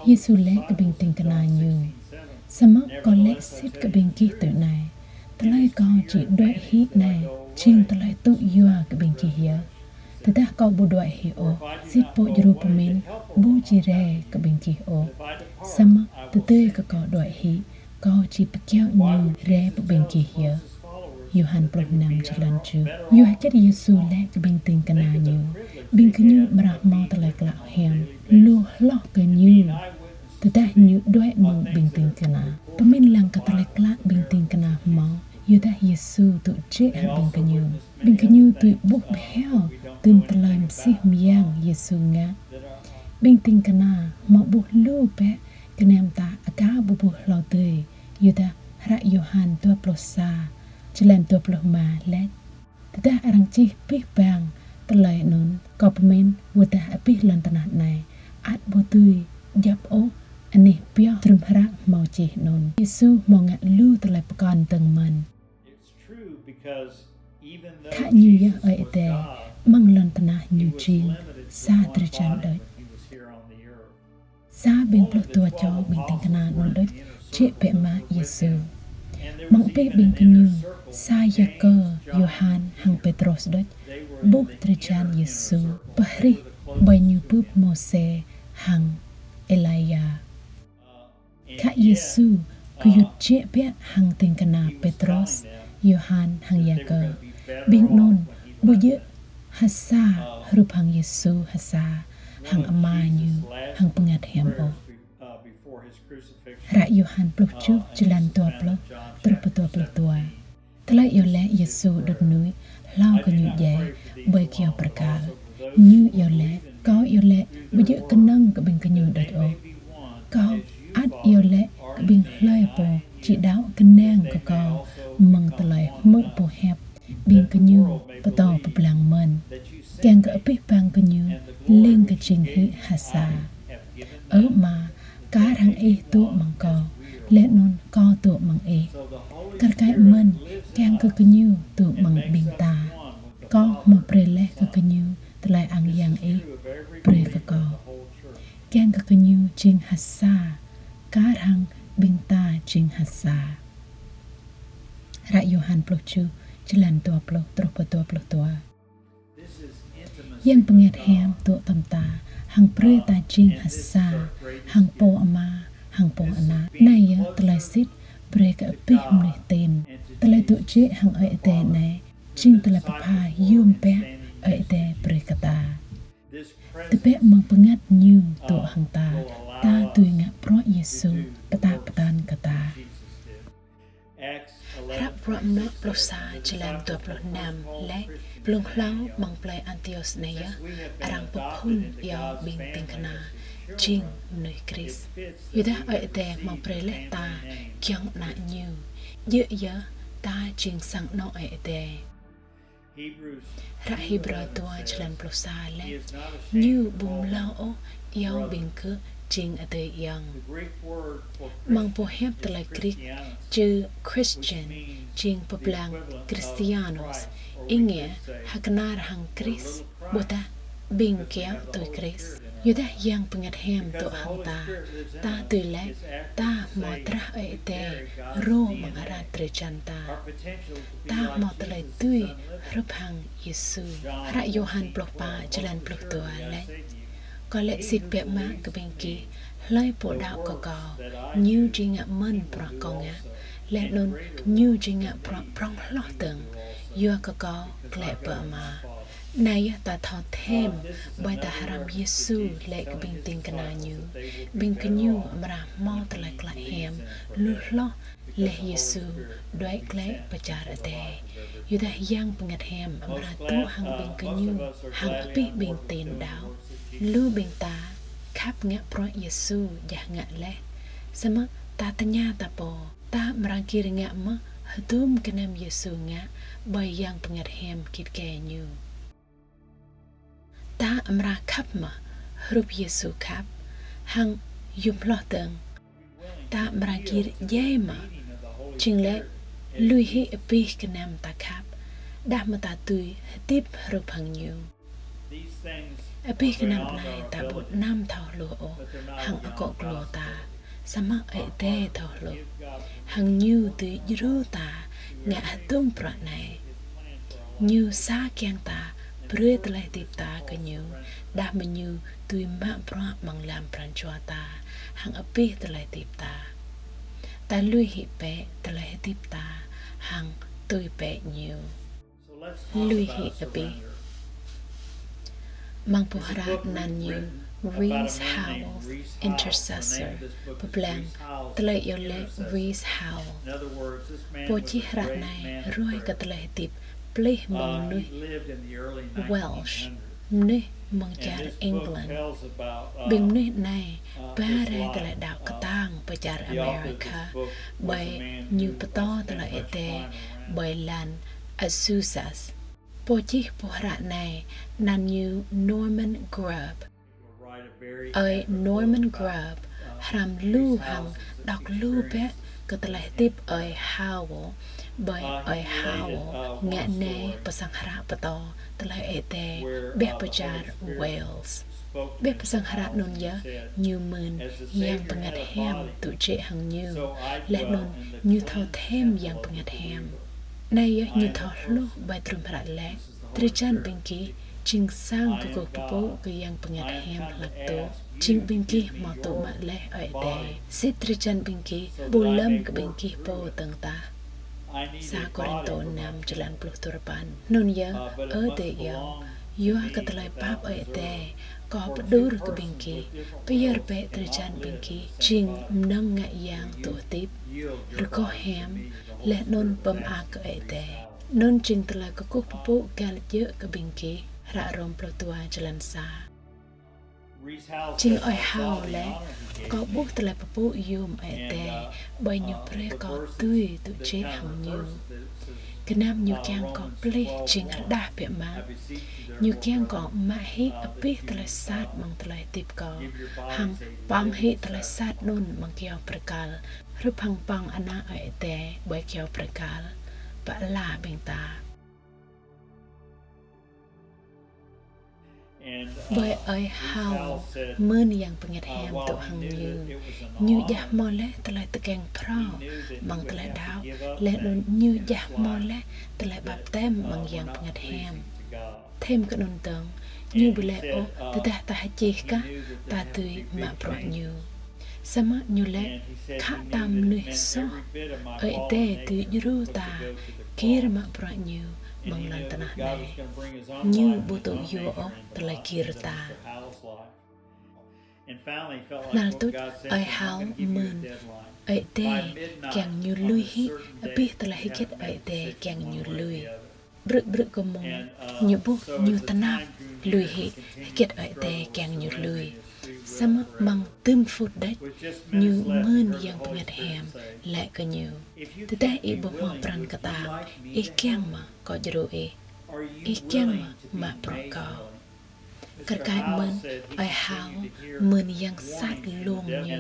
Yêsu laĭ kơ ƀing ding kơna Ñu: Samơ̆ Kâo laĭ sĭt kơ ƀing gih tui anai, tơlơi Kâo či đuaĭ hĭ anai jing tơlơi tŭ yua kơ ƀing gih yơh. Tơdah Kâo ƀu đuaĭ hĭ ôh, sĭt pô djru pơmĭn ƀu či rai kơ ƀing gih ôh. Samơ̆ tơdơi kơ Kâo đuaĭ hĭ, Kâo či pơkiaŏ ñu rai pơ ƀing gih yơh. Yôhan pluh năm jơlan tơjuh. Yua hơget Yêsu laĭ kơ ƀing ding kơna Ñu, ƀing gơñu amra hmâo tơlơi klă hiam lu hloh kơ Ñu tơdah Ñu đuaĭ mơ̆ng ƀing ding kơna? Pơmĭn lăng kơ tơlơi klă ƀing ding kơna hmâo, yua dah Yêsu dŏ jĕ hăng ƀing gơñu. Ƀing gơñu dưi ƀuh bhiâo tơm tơlơi mơsih mơyang Yêsu ngă. Ƀing ding kơna hmâo ƀuh lu bĕ, kơnăm ta aka ƀu ƀuh hlâo dơi, yua dah hră Yôhan dua pluh sa, jơlan dua pluh rơma laĭ: Tơdah arăng čih abih bang tơlơi anŭn, kâo pơmĭn wơ̆t dah abih lŏn tơnah anai ăt ƀu dưi djŏp ôh anih pioh hơdrôm hră hmâo čih anŭn. Yêsu hmâo ngă lu tơlơi pơkŏn dơ̆ng mơ̆n. Khă Ñu yơh Ơi Adai, amăng lŏn tơnah Ñu jing sa drơi jan đôč. Sa ƀing pluh dua čô ƀing ding kơna anŭn đôč jĕ bĕ mă Yêsu. Amăng abih ƀing gơñu, sa Yakơ, Yôhan hăng Pêtrôs đôč ƀuh drơi jan Yêsu pơhrih ƀơi ñu bưp Môsê hăng Êlia. Khă Yêsu gơyut jĕ biă hăng ding kơna Pêtrôs, Yôhan hăng Yakơ. Ƀing anŭn ƀu djơ̆ ha sa hrup hăng Yêsu ha sa hăng Ama Ñu hăng Bơngăt Hiam ôh. Hră Yôhan pluh tơjuh, jơlan dua pluh truh pơ dua pluh dua. Tơlơi iâu laĭ Yêsu đut nuĭ hlâo kơ Ñu djai ƀơi kơyâo bơrơkal. Ñu iâu laĭ, Kâo iâu laĭ ƀu djơ̆ kơnơ̆ng kơ ƀing gơñu đôč ôh. Kâo ăt iâu laĭ kơ ƀing hlơi pô či đaŏ kơnang kơ Kâo mơ̆ng tơlơi hmư̆ bohep ƀing gơñu pơtô pơblang mơ̆n, kiăng kơ abih bang gơñu lêng kơ jing hĭ ha sa. Ơ Ama, kar hăng Ih dŏ amăng Kâo, laih anŭn Kâo dŏ amăng Ih. Kar kaĭ mơ̆n kiăng kơ gơñu dŏ amăng ƀing ta. Kâo hmâo brơi laih kơ gơñu tơlơi ang yang Ih brơi kơ Kâo, kiăng kơ gơñu jing ha sa, kar hăng ƀing ta jing ha sa. Hră Yôhan pluh tơjuh, jơlan dua pluh truh pơ dua pluh dua. Yang Bơngăt Hiam dŏ hrŏm ta, hăng brơi ta jing ha sa hăng Pô Ama hăng Pô Ană. Anai yơh tơlơi sĭt brơi kơ abih mơnuih tin. Tơlơi dŏ jĕ hăng Ơi Adai anai jing tơlơi pơpha yôm biă Ơi Adai brơi kơ ta. Tơbiă mơ̆ng bơngăt Ñu dŏ hăng ta, ta dưi ngă bruă Yêsu pơtă pơtăn kơ ta. Hră Bruă Mơnuă pluh sa, jơlan dua pluh năm laĭ: Blung hlâo amăng plơi Antiôs anai yơh, arăng pơphun iâu ƀing ding kơna jing mơnuih Krist. Yua dah Ơi Adai hmâo brơi laih ta giŏng Ană Ñu, djơ̆ yơh ta jing sang anŏ Ơi Adai. Hră Hêbrơ dua, jơlan pluh sa laĭ: Ñu ƀu mlâo ôh iâu ƀing gơ̆ jing adơi ayŏng. Amăng boh hiăp tơlơi Grik, chữ Christian jing pơblang Christianos, ing yơh hơkơnar hăng Krist, ƀôdah ƀing kiaŏ tui Krist. Yua dah Yang Bơngăt Hiam dŏ hăng ta, ta dưi laĭ ta hmâo drah Ơi Adai rô amăng arăng drơi jan ta. Ta hmâo tơlơi dưi hrup hăng Yêsu. Hră Yôhan pluh pă, jơlan pluh dua laĭ: Kâo laĭ sĭt biă mă kơ ƀing gih, hlơi pô đaŏ kơ Kâo, ñu či ngă mơ̆n bruă Kâo ngă, laih anŭn ñu či ngă bruă prŏng hloh dơ̆ng, Yua kơ Kâo glaĭ pơ Ama. Anai yơh ta thâo thêm, ƀơi ta hrăm Yêsu laĭ kơ ƀing ding kơna Ñu, ƀing gơñu amra hmâo tơlơi klă hiam lu hloh laih Yêsu đuaĭ glaĭ pơ čar adai. Yua dah Yang Bơngăt Hiam amra dŏ hăng ƀing gơñu, hăng abih ƀing tin đaŏ. Lu ƀing ta khăp ngă bruă Yêsu djah ngă laih. Samơ̆ ta tơña ta pô, ta amra gir ngă mơ̆ hơdôm gơnam Yêsu ngă ƀơi Yang Bơngăt Hiam git gai Ñu? Ta amra khăp mơ̆ hrup Yêsu khăp, hăng yôm hloh dơ̆ng? Ta amra gir djai mơ̆, jing lĕ lui hĭ abih gơnam ta khăp, đah mơ̆ ta dưi hơdip hrup hăng Ñu? Abih gơnam anai ta ƀu anăm thâo hluh ôh hăng akŏ glô ta, samơ̆ Ơi Adai thâo hluh. Hăng Ñu dưi djru ta ngă hơdôm bruă anai. Ñu sa kiăng ta brơi tơlơi hơdip ta kơ Ñu, đah mơ̆ Ñu dưi mă bruă amăng lăm pran jua ta hăng abih tơlơi hơdip ta. Ta lui hĭ bĕ tơlơi hơdip ta hăng tui bĕ Ñu. Lui hĭ abih. Amăng boh hră anăn ñu Rees Howells Intercessor, pơblang tơlơi iâu laĭ Rees Howells. Pô čih hră anai ruai kơ tơlơi hơdip plih mơ̆ng mơnuih Welsh, mơnuih mơ̆ng čar England. Ƀing mơnuih anai ba rai tơlơi đaŏ kơtang pơ čar America, ƀơi ñu pơtô tơlơi Ơi Adai ƀơi lăn Azusa. Pô čih boh hră anai anăn ñu Norman Grubb. Ơi Norman Grubb hrăm lu hăng đŏk lu bĕ kơ tơlơi hơdip ơi Howells, ƀơi ơi Howells ngă nai pơ sang hră pơtô tơlơi Ơi Adai ƀĕ pơ čar Wales. Ƀĕ pơ sang hră anŭn yơh ñu mơ̆n Yang Bơngăt Hiam tŭ jĕ hăng ñu, laih anŭn ñu thâo thêm Yang Bơngăt Hiam. Anai yơh ñu thâo hluh ƀơi trŭm hră laĭ: Drơi jăn ƀing gih jing sang kơkuh pơpŭ kơ Yang Bơngăt Hiam hlak dŏ, jing ƀing gih hmâo tŭ mă laih Ơi Adai. Sĭt drơi jăn ƀing gih ƀu lơ̆m kơ ƀing gih pô dơ̆ng tah. Sa Kôrintô năm, jơlan pluh duarơpăn. Anŭn yơh, ơ adơi ayŏng, yua kơ tơlơi pap Ơi Adai, kâo pơđur kơ ƀing gih, pơyơr bĕ drơi jăn ƀing gih jing mơnơ̆ng ngă yang tŭ hơdip, rơgoh hiam, laih anŭn pơmơak kơ Ơi Adai. Anŭn jing tơlơi kơkuh pơpŭ găl djơ̆ kơ ƀing gih. Hră Rôm pluh dua, jơlan sa. Jing ơi Howells laĭ: Kâo ƀuh tơlơi pơpŭ yôm Ơi Adai, ƀơi ñu brơi kâo dưi tŭ jĕ hăng ñu. Gơnam ñu kiăng kâo plih jing rơđah biă mă. Ñu kiăng kâo mă hĭ abih tơlơi sat amăng tơlơi hơdip kâo, hăng pơ̆ng hĭ tơlơi sat anŭn amăng kyâo bơrơkal, hrup hăng pơ̆ng ană Ơi Adai ƀơi kyâo bơrơkal, pơala ƀing ta. Ƀơi ơi Howells mơ̆n Yang Bơngăt Hiam dŏ hăng ñu, ñu djah hmâo laih tơlơi tơkeng phrâo amăng tơlơi đaŏ, laih anŭn ñu djah hmâo laih tơlơi baptem amăng Yang Bơngăt Hiam. Thêm kơ anŭn dơ̆ng, ñu ƀu laĭ ôh tơdah ta hơčih kah ta dưi mă bruă ñu. Samơ̆ ñu laĭ: Khă ta mơnuih soh, Ơi Adai dưi djru ta gir mă bruă ñu amăng lŏn tơnah anai. Ñu ƀu dŏ yua ôh tơlơi gir ta. Hnal tuč, ơi Howells mơ̆n Ơi Adai kiăng ñu lui hĭ abih tơlơi hơget Ơi Adai kiăng ñu lui. Brư̆ brư̆ kơ mông, ñu ƀuh ñu tơnap lui hĭ hơget Ơi Adai kiăng ñu lui. Samơ̆ amăng dŭm phŭt đôč, ñu mơ̆n Yang Bơngăt Hiam laĭ kơ ñu: Tơdah ih ƀu hmâo pran kơtang, ih kiăng mơ̆ kâo djru ih? Ih kiăng mơ̆ mă bruă kâo? Kar kaĭ mơ̆n, ơi Howells mơ̆n yang sat lông ñu.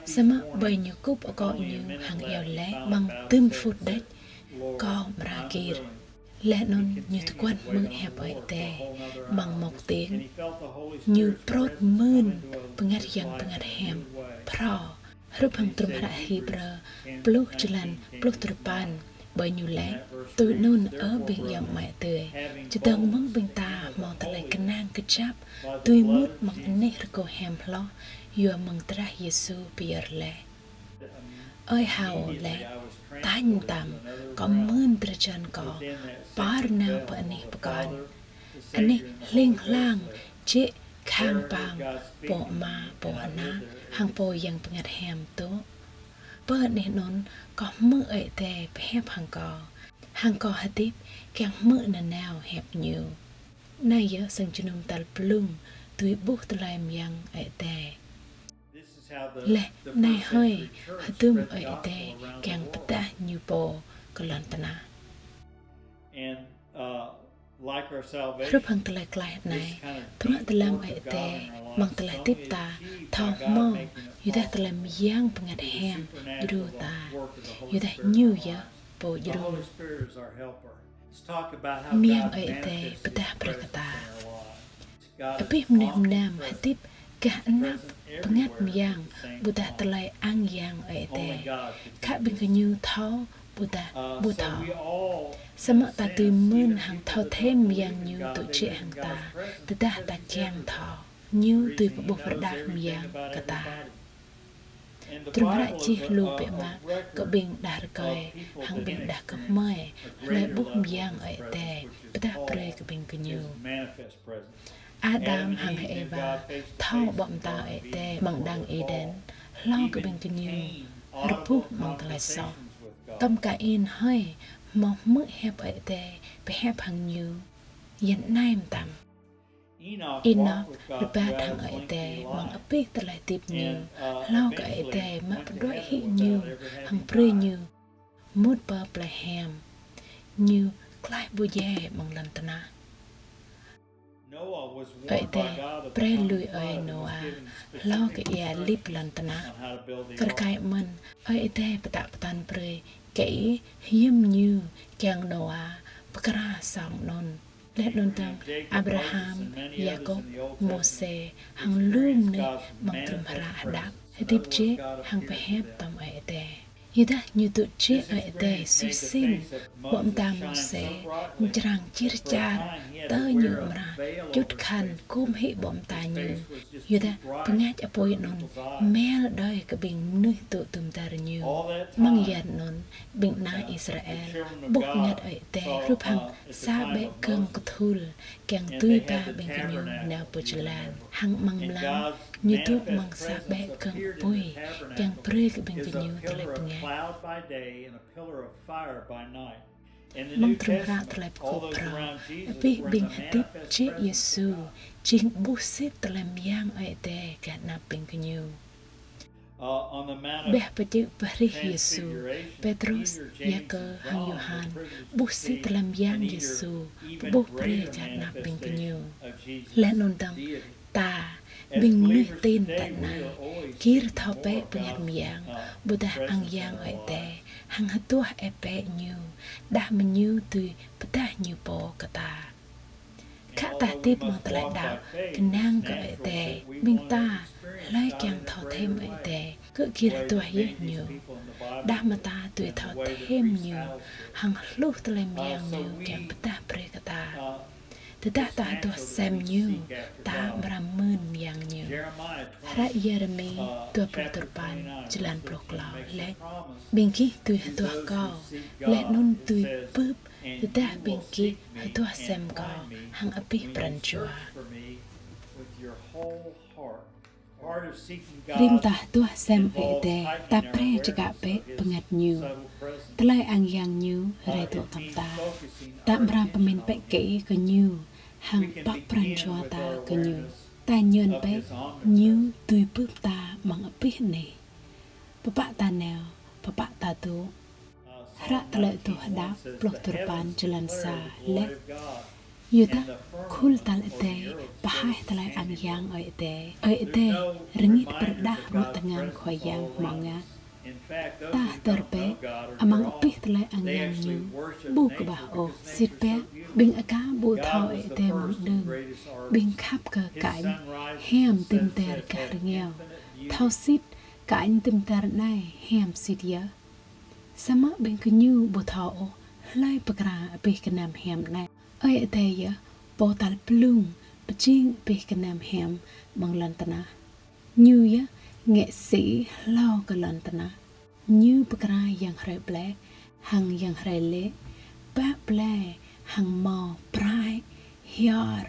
Samơ̆ ƀơi ñu kŭp akŏ ñu hăng iâu laĭ amăng dŭm phŭt đôč: Kâo amra gir. Laih anŭn ñu tơguan hmư̆ hiăp Ơi Adai amăng mŏk tiêng. Ñu prŏt mơ̆n bơngăt Yang Bơngăt Hiam phrâo. Hrup hăng trŭm hră Hêbrơ pluh jơlan pluh duarơpăn, ƀơi ñu laĭ: Tui anŭn, ơ ƀing ayŏng amai adơi, čơdơ̆ng mơ̆ng ƀing ta hmâo tơlơi kơnang kơjăp dưi mŭt amăng anih rơgoh hiam hloh, yua mơ̆ng drah Yêsu pơyơr laih. Ơi Howells laĭ: tañ mơtam, kâo mưn drơi jan kâo pơr nao pơ anih pơkŏn, anih hling hlang, jĕ khang pang pô Ama, pô Ană, hăng Pô Yang Bơngăt Hiam dŏ. Pơ anih anŭn kâo hmư̆ Ơi Adai pơhiăp hăng kâo, hăng kâo hơdip kiăng hmư̆ nanao hiăp Ñu. Anai yơh sang jơnum tal blung dưi ƀuh tơlơi mơyang Ơi Adai. Laih anai hơi hơdôm Ơi Adai kiăng pơdah Ñu pô kơ lŏn tơnah. Hrup hăng tơlơi klaih anai, bruă dơlăm Ơi Adai amăng tơlơi hơdip ta thâo hmâo, yua dah tơlơi mơyang bơngăt hiam djru ta, yua dah Ñu yơh pô djru. Mơyang Ơi Adai pơdah brơi kơ ta. Abih mơnuih mơnam hơdip gah anăp bơngăt mơyang ƀôdah tơlơi ang yang Ơi Adai. Khă ƀing gơñu thâo ƀôdah ƀu thâo. Samơ̆ ta dưi mưn hăng thâo thêm mơyang Ñu dŏ jĕ hăng ta, tơdah ta kiăng thâo. Ñu dưi pơƀuh pơrơđah mơyang kơ ta. Tơdrŭm hră čih lu biă mă kơ ƀing đah rơkơi hăng ƀing đah kơmơi hlơi ƀuh mơyang Ơi Adai pơdah brơi kơ ƀing gơñu. Adam hăng Êwa thâo ƀô̆ mơta Ơi Adai amăng đang Êđen, hlâo kơ ƀing gơñu rơbuh amăng tơlơi soh. Tơm Kain hơi hmâo hmư̆ hiăp Ơi Adai pơhiăp hăng ñu, jan anai mơtam. Ênôk rơbat hăng Ơi Adai amăng abih tơlơi hơdip ñu, hlâo kơ Ơi Adai mă pơđuaĭ hĭ ñu hăng brơi ñu mŭt pơ plei hiam. Ñu klaih ƀu djai amăng lŏn tơnah. Ơi Adai brơi lui ơi Nôa hlâo kơ ia lip lŏn tơnah. Kar kaĭ mơ̆n, Ơi Adai pơtă pơtăn brơi kơ ih hiư̆m ñu kiăng Nôa pơkra song anŭn. Laih anŭn dơ̆ng Abraham, Yakôb, Môsê, hăng lu mơnuih amăng tơdrŭm hră hơđăp hơdip jĕ hăng pơhiăp tơm Ơi Adai. Yua dah ñu dŏ jĕ Ơi Adai sui sĭn, ƀô̆ mơta Môsê mơčrang čir čar, tơ ñu amra čŭt khăn kôm hĭ ƀô̆ mơta ñu. Yua dah bơngač apui anŭn mel đơi kơ ƀing mơnuih dŏ tŭm dar ñu. Amăng jan anŭn, ƀing ană Israel ƀuh bơngăt Ơi Adai hrup hăng sa ƀĕ gơ̆ng kơthul kiăng dưi ba ƀing gơñu nao pơ jơlan. Hăng amăng mlam, ñu dŏ amăng sa ƀĕ gơ̆ng apui kiăng brơi kơ ƀing gơñu tơlơi bơngač. Amăng tơdrŭm hră Tơlơi Pơkŏp Phrâo, abih ƀing hơdip jĕ Yêsu jing ƀuh sĭt tơlơi mơyang Ơi Adai gah anăp ƀing gơñu. Ƀiă pơčrâo pơhrih Yêsu, Pêtrôs, Yakơ hăng Yôhan ƀuh sĭt tơlơi mơyang Yêsu pơƀuh brơi gah anăp ƀing gơñu. Laih anŭn dơ̆ng ta, ƀing mơnuih tin tơnah anai, gir thâo bĕ bơngăt mơyang ƀôdah ang yang Ơi Adai, hăng hơduah ĕp bĕ Ñu, đah mơ̆ Ñu dưi pơdah Ñu pô kơ ta. Khă ta hơdip amăng tơlơi đaŏ, kơnang kơ Ơi Adai, ƀing ta hlơi kiăng thâo thêm Ơi Adai, kơ gir hơduah yơh Ñu. Đah mơ̆ ta dưi thâo thêm Ñu, hăng hluh tơlơi mơyang Ñu kiăng pơdah brơi kơ ta. Tơdah ta hơduah sem Ñu, ta amra mưn mơyang Ñu. Hră Yêrêmi dua pluh duapăn, jơlan pluh klâo laĭ: Ƀing gih dưi hơduah Kâo, laih anŭn dưi bưp, tơdah ƀing gih hơduah sem Kâo hăng abih pran jua. Rĭm ta hơduah sem Ơi Adai, ta pre čơkă bĕ bơngăt Ñu. Tơlơi ang yang Ñu rai dŏ tơm ta. Ta amra pơmĭn bĕ kơ Ñu, hăng pŏk pran jua ta kơ Ñu. Ta ñŭn bĕ, Ñu dưi bưp ta amăng abih anih. Pơpă ta nao, pơpă ta dŏ. Hră Tơlơi Adoh Hơđăp pluh duapăn jơlan sa laĭ: Yua dah khul tal adai pơhaih tơlơi ang yang Ơi Adai. Ơi Adai rơngit pơrơđah bruă tơngan Khua Yang hmâo ngă. Ta hơdơr bĕ, amăng abih tơlơi ang yang Ñu ƀu kơƀah ôh. Sĭt biă, ƀing aka ƀu thâo Ơi Adai mơ̆ng đưm. Ƀing khăp kơ Kain hiam dưm dar gah rơngiao. Thâo sĭt, Kain dưm dar anai hiam sĭt yơh. Samơ̆ ƀing gơñu ƀu thâo ôh hlơi pơkra abih gơnam hiam anai. Ơi Adai yơh Pô tal blung pơjing abih gơnam hiam amăng lŏn tơnah. Ñu yơh ngă sĭ hlâo kơ lŏn tơnah. Ñu pơkra yang hrơi ƀlĕ, Hăng yang hrơi lĕ, bă blai hăng hmâo prai, hior,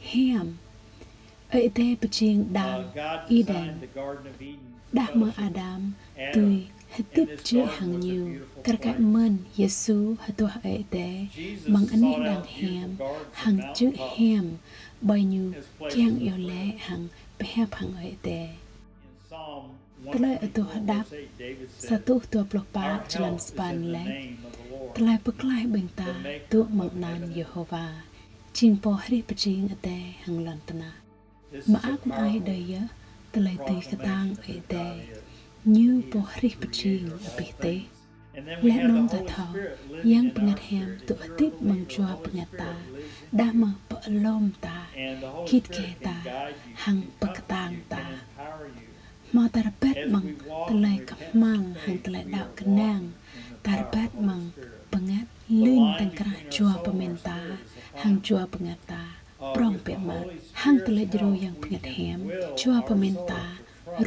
hiam. Ơi Adai pơjing đang Êđen. Đah mơ̆ Adam dưi hơdip jĕ hăng ñu, kar kaĭ mơ̆n Yêsu hơduah Ơi Adai amăng anih đang hiam hăng čư̆ hiam, ƀơi ñu kiăng iâu laĭ hăng pơhiăp hăng Ơi Adai. Tơlơi Adoh Hơđăp sa rơtuh dua pluh pă, jơlan sapăn laĭ: Tơlơi pơklaih ƀing ta dŏ amăng anăn Yêhôwa, jing Pô hrih pơjing adai hăng lŏn tơnah. Mơak mơai đơi yơh tơlơi dưi kơtang Ơi Adai, Ñu Pô hrih pơjing abih teh. Laih anŭn ta thâo, Yang Bơngăt Hiam dŏ hơdip amăng jua bơngăt ta, đah mơ̆ pơalom ta, git gai ta, hăng pơkơtang ta. Hmâo ta rơbat amăng tơlơi kơhma̱l hăng tơlơi đaŏ kơnang, ta rơbat amăng bơngăt, lin tơ̆ng krah jua pơmĭn ta hăng jua bơngăt ta prŏng biă mă. Hăng tơlơi djru Yang Bơngăt Hiam, jua pơmĭn ta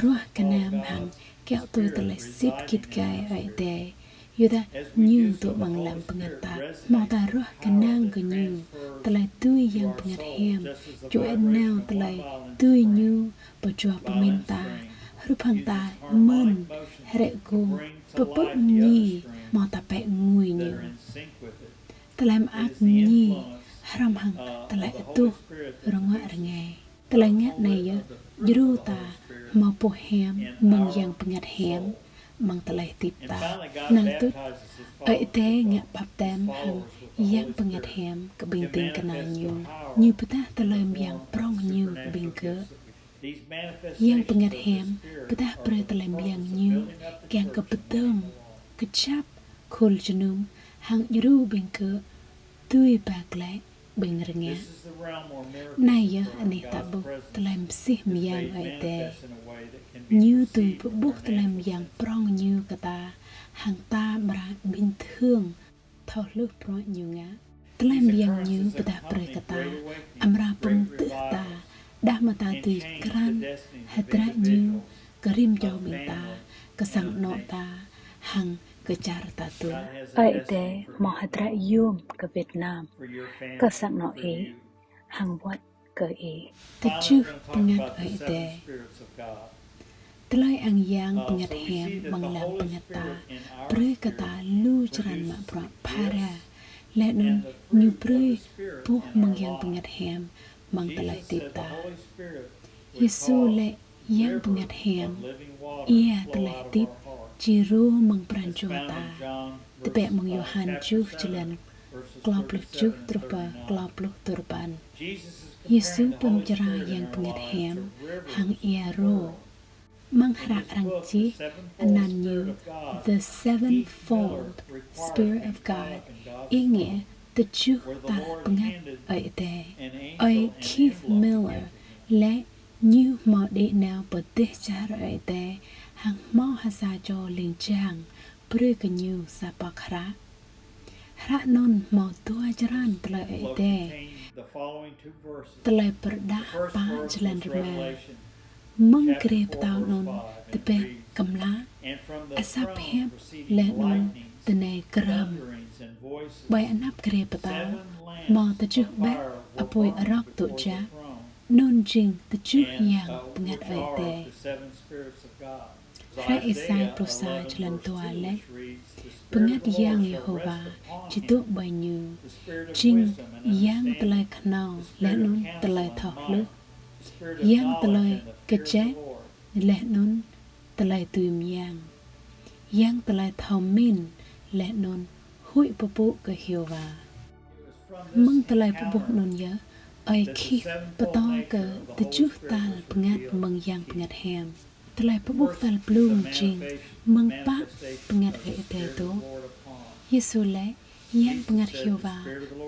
ruah gơnam hăng kiaŏ tui tơlơi sĭt git gai Ơi Adai, yua dah Ñu dŏ amăng lăm bơngăt ta. Hmâo ta ruah gơnang kơ Ñu, tơlơi dưi Yang Bơngăt Hiam čuĕ nao tơlơi dưi Ñu pơ jua pơmĭn ta, hrup hăng ta mơn hrĕ gum, pơpư̆ mơñi, hmâo ta pĕ ngui Ñu. Tơlơi mơak mơñi hrŏm hăng tơlơi adoh rơnguă rơngai. Tơlơi ngă anai yơh djru ta hmâo boh hiam mơ̆ng Yang Bơngăt Hiam amăng tơlơi hơdip ta. Năng tuč, Ơi Adai ngă baptem hăng Yang Bơngăt Hiam kơ ƀing ding kơna Ñu. Ñu pơdah tơlơi mơyang prŏng Ñu kơ ƀing gơ̆. Yang Bơngăt Hiam pơdah brơi tơlơi mơyang Ñu kiăng kơ pơdơ̆ng, kơjăp khul jơnum hăng djru ƀing gơ̆ dưi ba glaĭ ƀing rơngiă. Anai yơh anih ta ƀuh tơlơi mơsih mơyang Ơi Adai. Ñu dưi pơƀuh tơlơi mơyang prŏng Ñu kơ ta, hăng ta amra ƀing thơ̆ng thâo hluh bruă Ñu ngă. Tơlơi mơyang Ñu pơdah brơi kơ ta, amra pơmơdưh ta, đah mơ̆ ta dưi krăn hơdră Ñu kơ rĭm čô ƀing ta, kơ sang anŏ ta, hăng kơ čar ta dŏ. Ơi Adai hmâo hơdră yôm kơ Việt Nam, kơ sang anŏ ih, hăng wơ̆t kơ ih. Tơjuh bơngăt Ơi Adai. Tơlơi ang Yang Bơngăt Hiam amăng lăm bơngăt ta brơi kơ ta lu črăn mă bruă phara, laih anŭn Ñu brơi boh mơ̆ng Yang Bơngăt Hiam amăng tơlơi hơdip ta. Yêsu laĭ Yang Bơngăt Hiam, ia tơlơi hơdip, či rô amăng pran jua ta. Tơbiă mơ̆ng Yôhan tơjuh, jơlan klâo pluh tơjuh truh pơ klâo pluh duarơpăn. Yêsu pơmčra Yang Bơngăt Hiam hăng ia rô. Amăng hră arăng čih anăn Ñu The Sevenfold Spirit of God, ý nghĩa tơjuh tal bơngăt Ơi Adai. Ơi Keith Miller laĭ ñu hmâo đĭ nao pơ dêh čar Ơi Adai hăng hmâo ha sa čô ling jang brơi kơ ñu sa pŏk hră. Hră anŭn hmâo dua črăn tơlơi Ơi Adai. Tơlơi Pơrơđah pă, jơlan rơma. Mơ̆ng grê pơtao anŭn tơbiă kơmlă, asăp hiăp laih anŭn tơnai grăm. Ƀơi anăp grê pơtao hmâo tơjuh ƀă apui arŏk dŏ jak, anŭn jing tơjuh Yang Bơngăt Ơi Adai. Hră Êsai pluh sa, jơlan dua laĭ: Bơngăt Yang Yêhôwa či dŏ ƀơi ñu, jing Yang tơlơi kơhnâo laih anŭn tơlơi thâo hluh, Yang tơlơi kơjăp laih anŭn tơlơi dưi mơyang, Yang tơlơi thâo mĭn laih anŭn huĭ pơpŭ kơ Yêhôwa. Mơ̆ng tơlơi pơƀuh anŭn yơh, Ơi Keith pơtô kơ tơjuh tal bơngăt mơ̆ng Yang Bơngăt Hiam. Tơlơi pơƀuh tal blung jing mơ̆ng pă bơngăt Ơi Adai dŏ. Yêsu laĭ: Yang Bơngăt Yêhôwa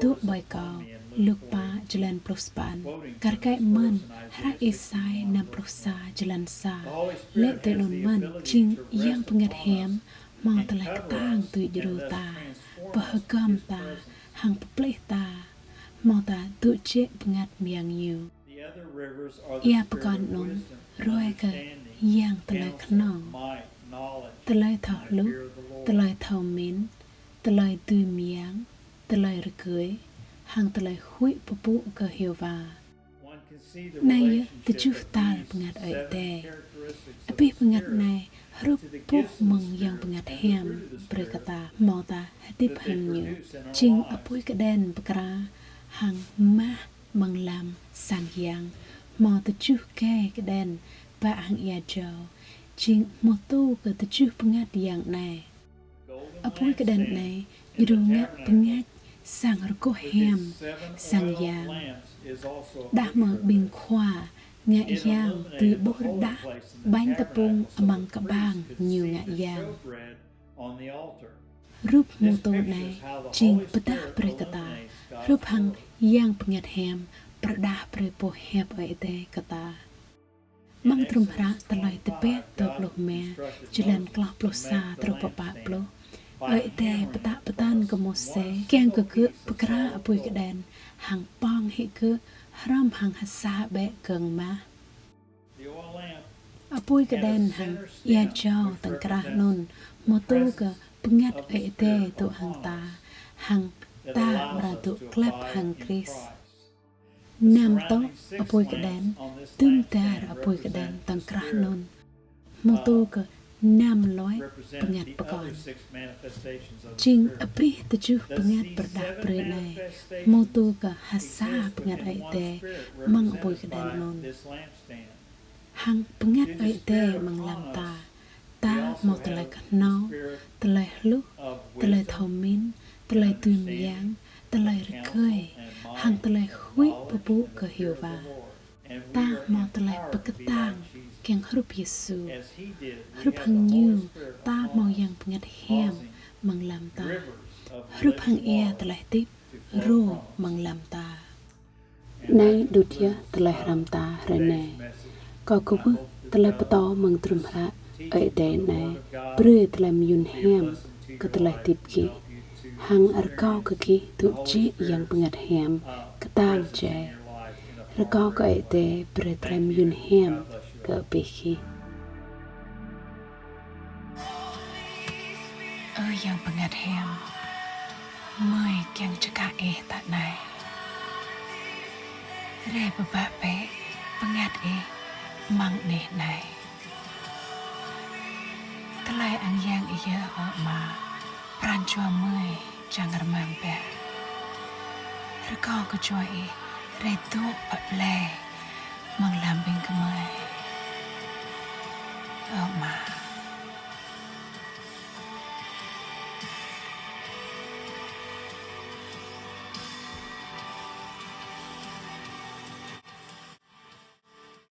dŏ ƀơi kâo. Luk pă, jơlan pluh sapăn. Kar kaĭ mơ̆n hră Êsai năm pluh sa, jơlan sa, laĭ tui anŭn mơ̆n jing Yang Bơngăt Hiam hmâo tơlơi kơtang tui djru ta, pơhơgŏm ta, hăng pơplih ta, hmâo ta dŏ jĕ bơngăt mơyang Ñu. Ia pơkŏn anŭn ruai kơ Yang tơlơi kơhnâo, tơlơi thâo hluh, tơlơi thâo mĭn, tơlơi dưi mơyang, tơlơi rơgơi, hăng tơlơi huĭ pơpŭ kơ Yêhôwa. Anai yơh tơjuh tal bơngăt Ơi Adai. Abih bơngăt anai hrup boh mơ̆ng Yang Bơngăt Hiam brơi kơ ta hmâo ta hơdip hăng Ñu. Jing apui kơđen pơkra hăng mah amăng lăm sang yang, hmâo tơjuh gai kơđen bă hăng ia jâo, jing hmâo tŭ kơ tơjuh bơngăt yang anai. Apui kơđen anai ñu dŏ ngă bơngač sang rơgoh hiam sang yang. Đah mơ̆ng ƀing khua ngă yang dưi ƀuh rơđah ƀañ tơpŭng amăng kơƀang ñu ngă yang. Rup hmâo tŭ anai jing pơdah brơi kơ ta hrup hăng Yang Bơngăt Hiam pơrơđah brơi boh hiăp Ơi Adai kơ ta. Amăng drôm hră Tơlơi Tơbiă dua pluh rơma, jơlan klâo pluh sa truh pơ pă pluh, Ơi Adai pơtă pơtăn kơ Môsê kiăng kơ gơ̆ pơkra apui kơđen hăng pŏng hĭ gơ̆ hrŏm hăng hơsa ƀĕ gơ̆ng mah. Apui kơđen hăng ia jâo tŏng krah anŭn hmâo tŭ kơ bơngăt Ơi Adai dŏ hăng ta, hăng ta amra dŏ klep hăng Krist. Năm tŏ apui kơđen, dŭm dar apui kơđen tŏng krah anŭn hmâo tŭ kơ năm loi bơngăt pơkŏn. Jing abih tơjuh bơngăt pơrơđah brơi anai hmâo tŭ kơ hơsa bơngăt Ơi Adai amăng apui kơđen anŭn. Hăng bơngăt Ơi Adai amăng lăm ta, ta hmâo tơlơi kơhnâo, tơlơi hluh, tơlơi thâo mĭn, tơlơi dưi mơyang, tơlơi rơgơi, hăng tơlơi huĭ pơpŭ kơ Yêhôwa. Ta hmâo tơlơi pơkơtang kiăng hrup Yêsu. Hrup hăng Ñu, ta hmâo Yang Bơngăt Hiam amăng lăm ta. Hrup hăng ia tơlơi hơdip rô amăng lăm ta. Anai đŭt yơh tơlơi hrăm ta hrơi anai. Kâo kwưh tơlơi pơtô mơ̆ng drôm hră Ơi Adai anai brơi tơlơi mơyun hiam kơ tơlơi hơdip gih, hăng rơkâo kơ gih dŏ jĕ Yang Bơngăt Hiam kơtang jai. Rơkâo kơ Ơi Adai brơi tơlơi mơyun hiam kơ abih gih. Ơ Yang Bơngăt Hiam, gơmơi kiăng čơkă Ih tă anai. Rai pơbă bĕ bơngăt Ih amăng anih anai. Tơlơi ang yang Ih yơh, ơ Ama, pran jua gơmơi čang rơmang biă. Rơkâo kơ jua Ih rai dŏ pă blai amăng lăm ƀing gơmơi, ơ Ama.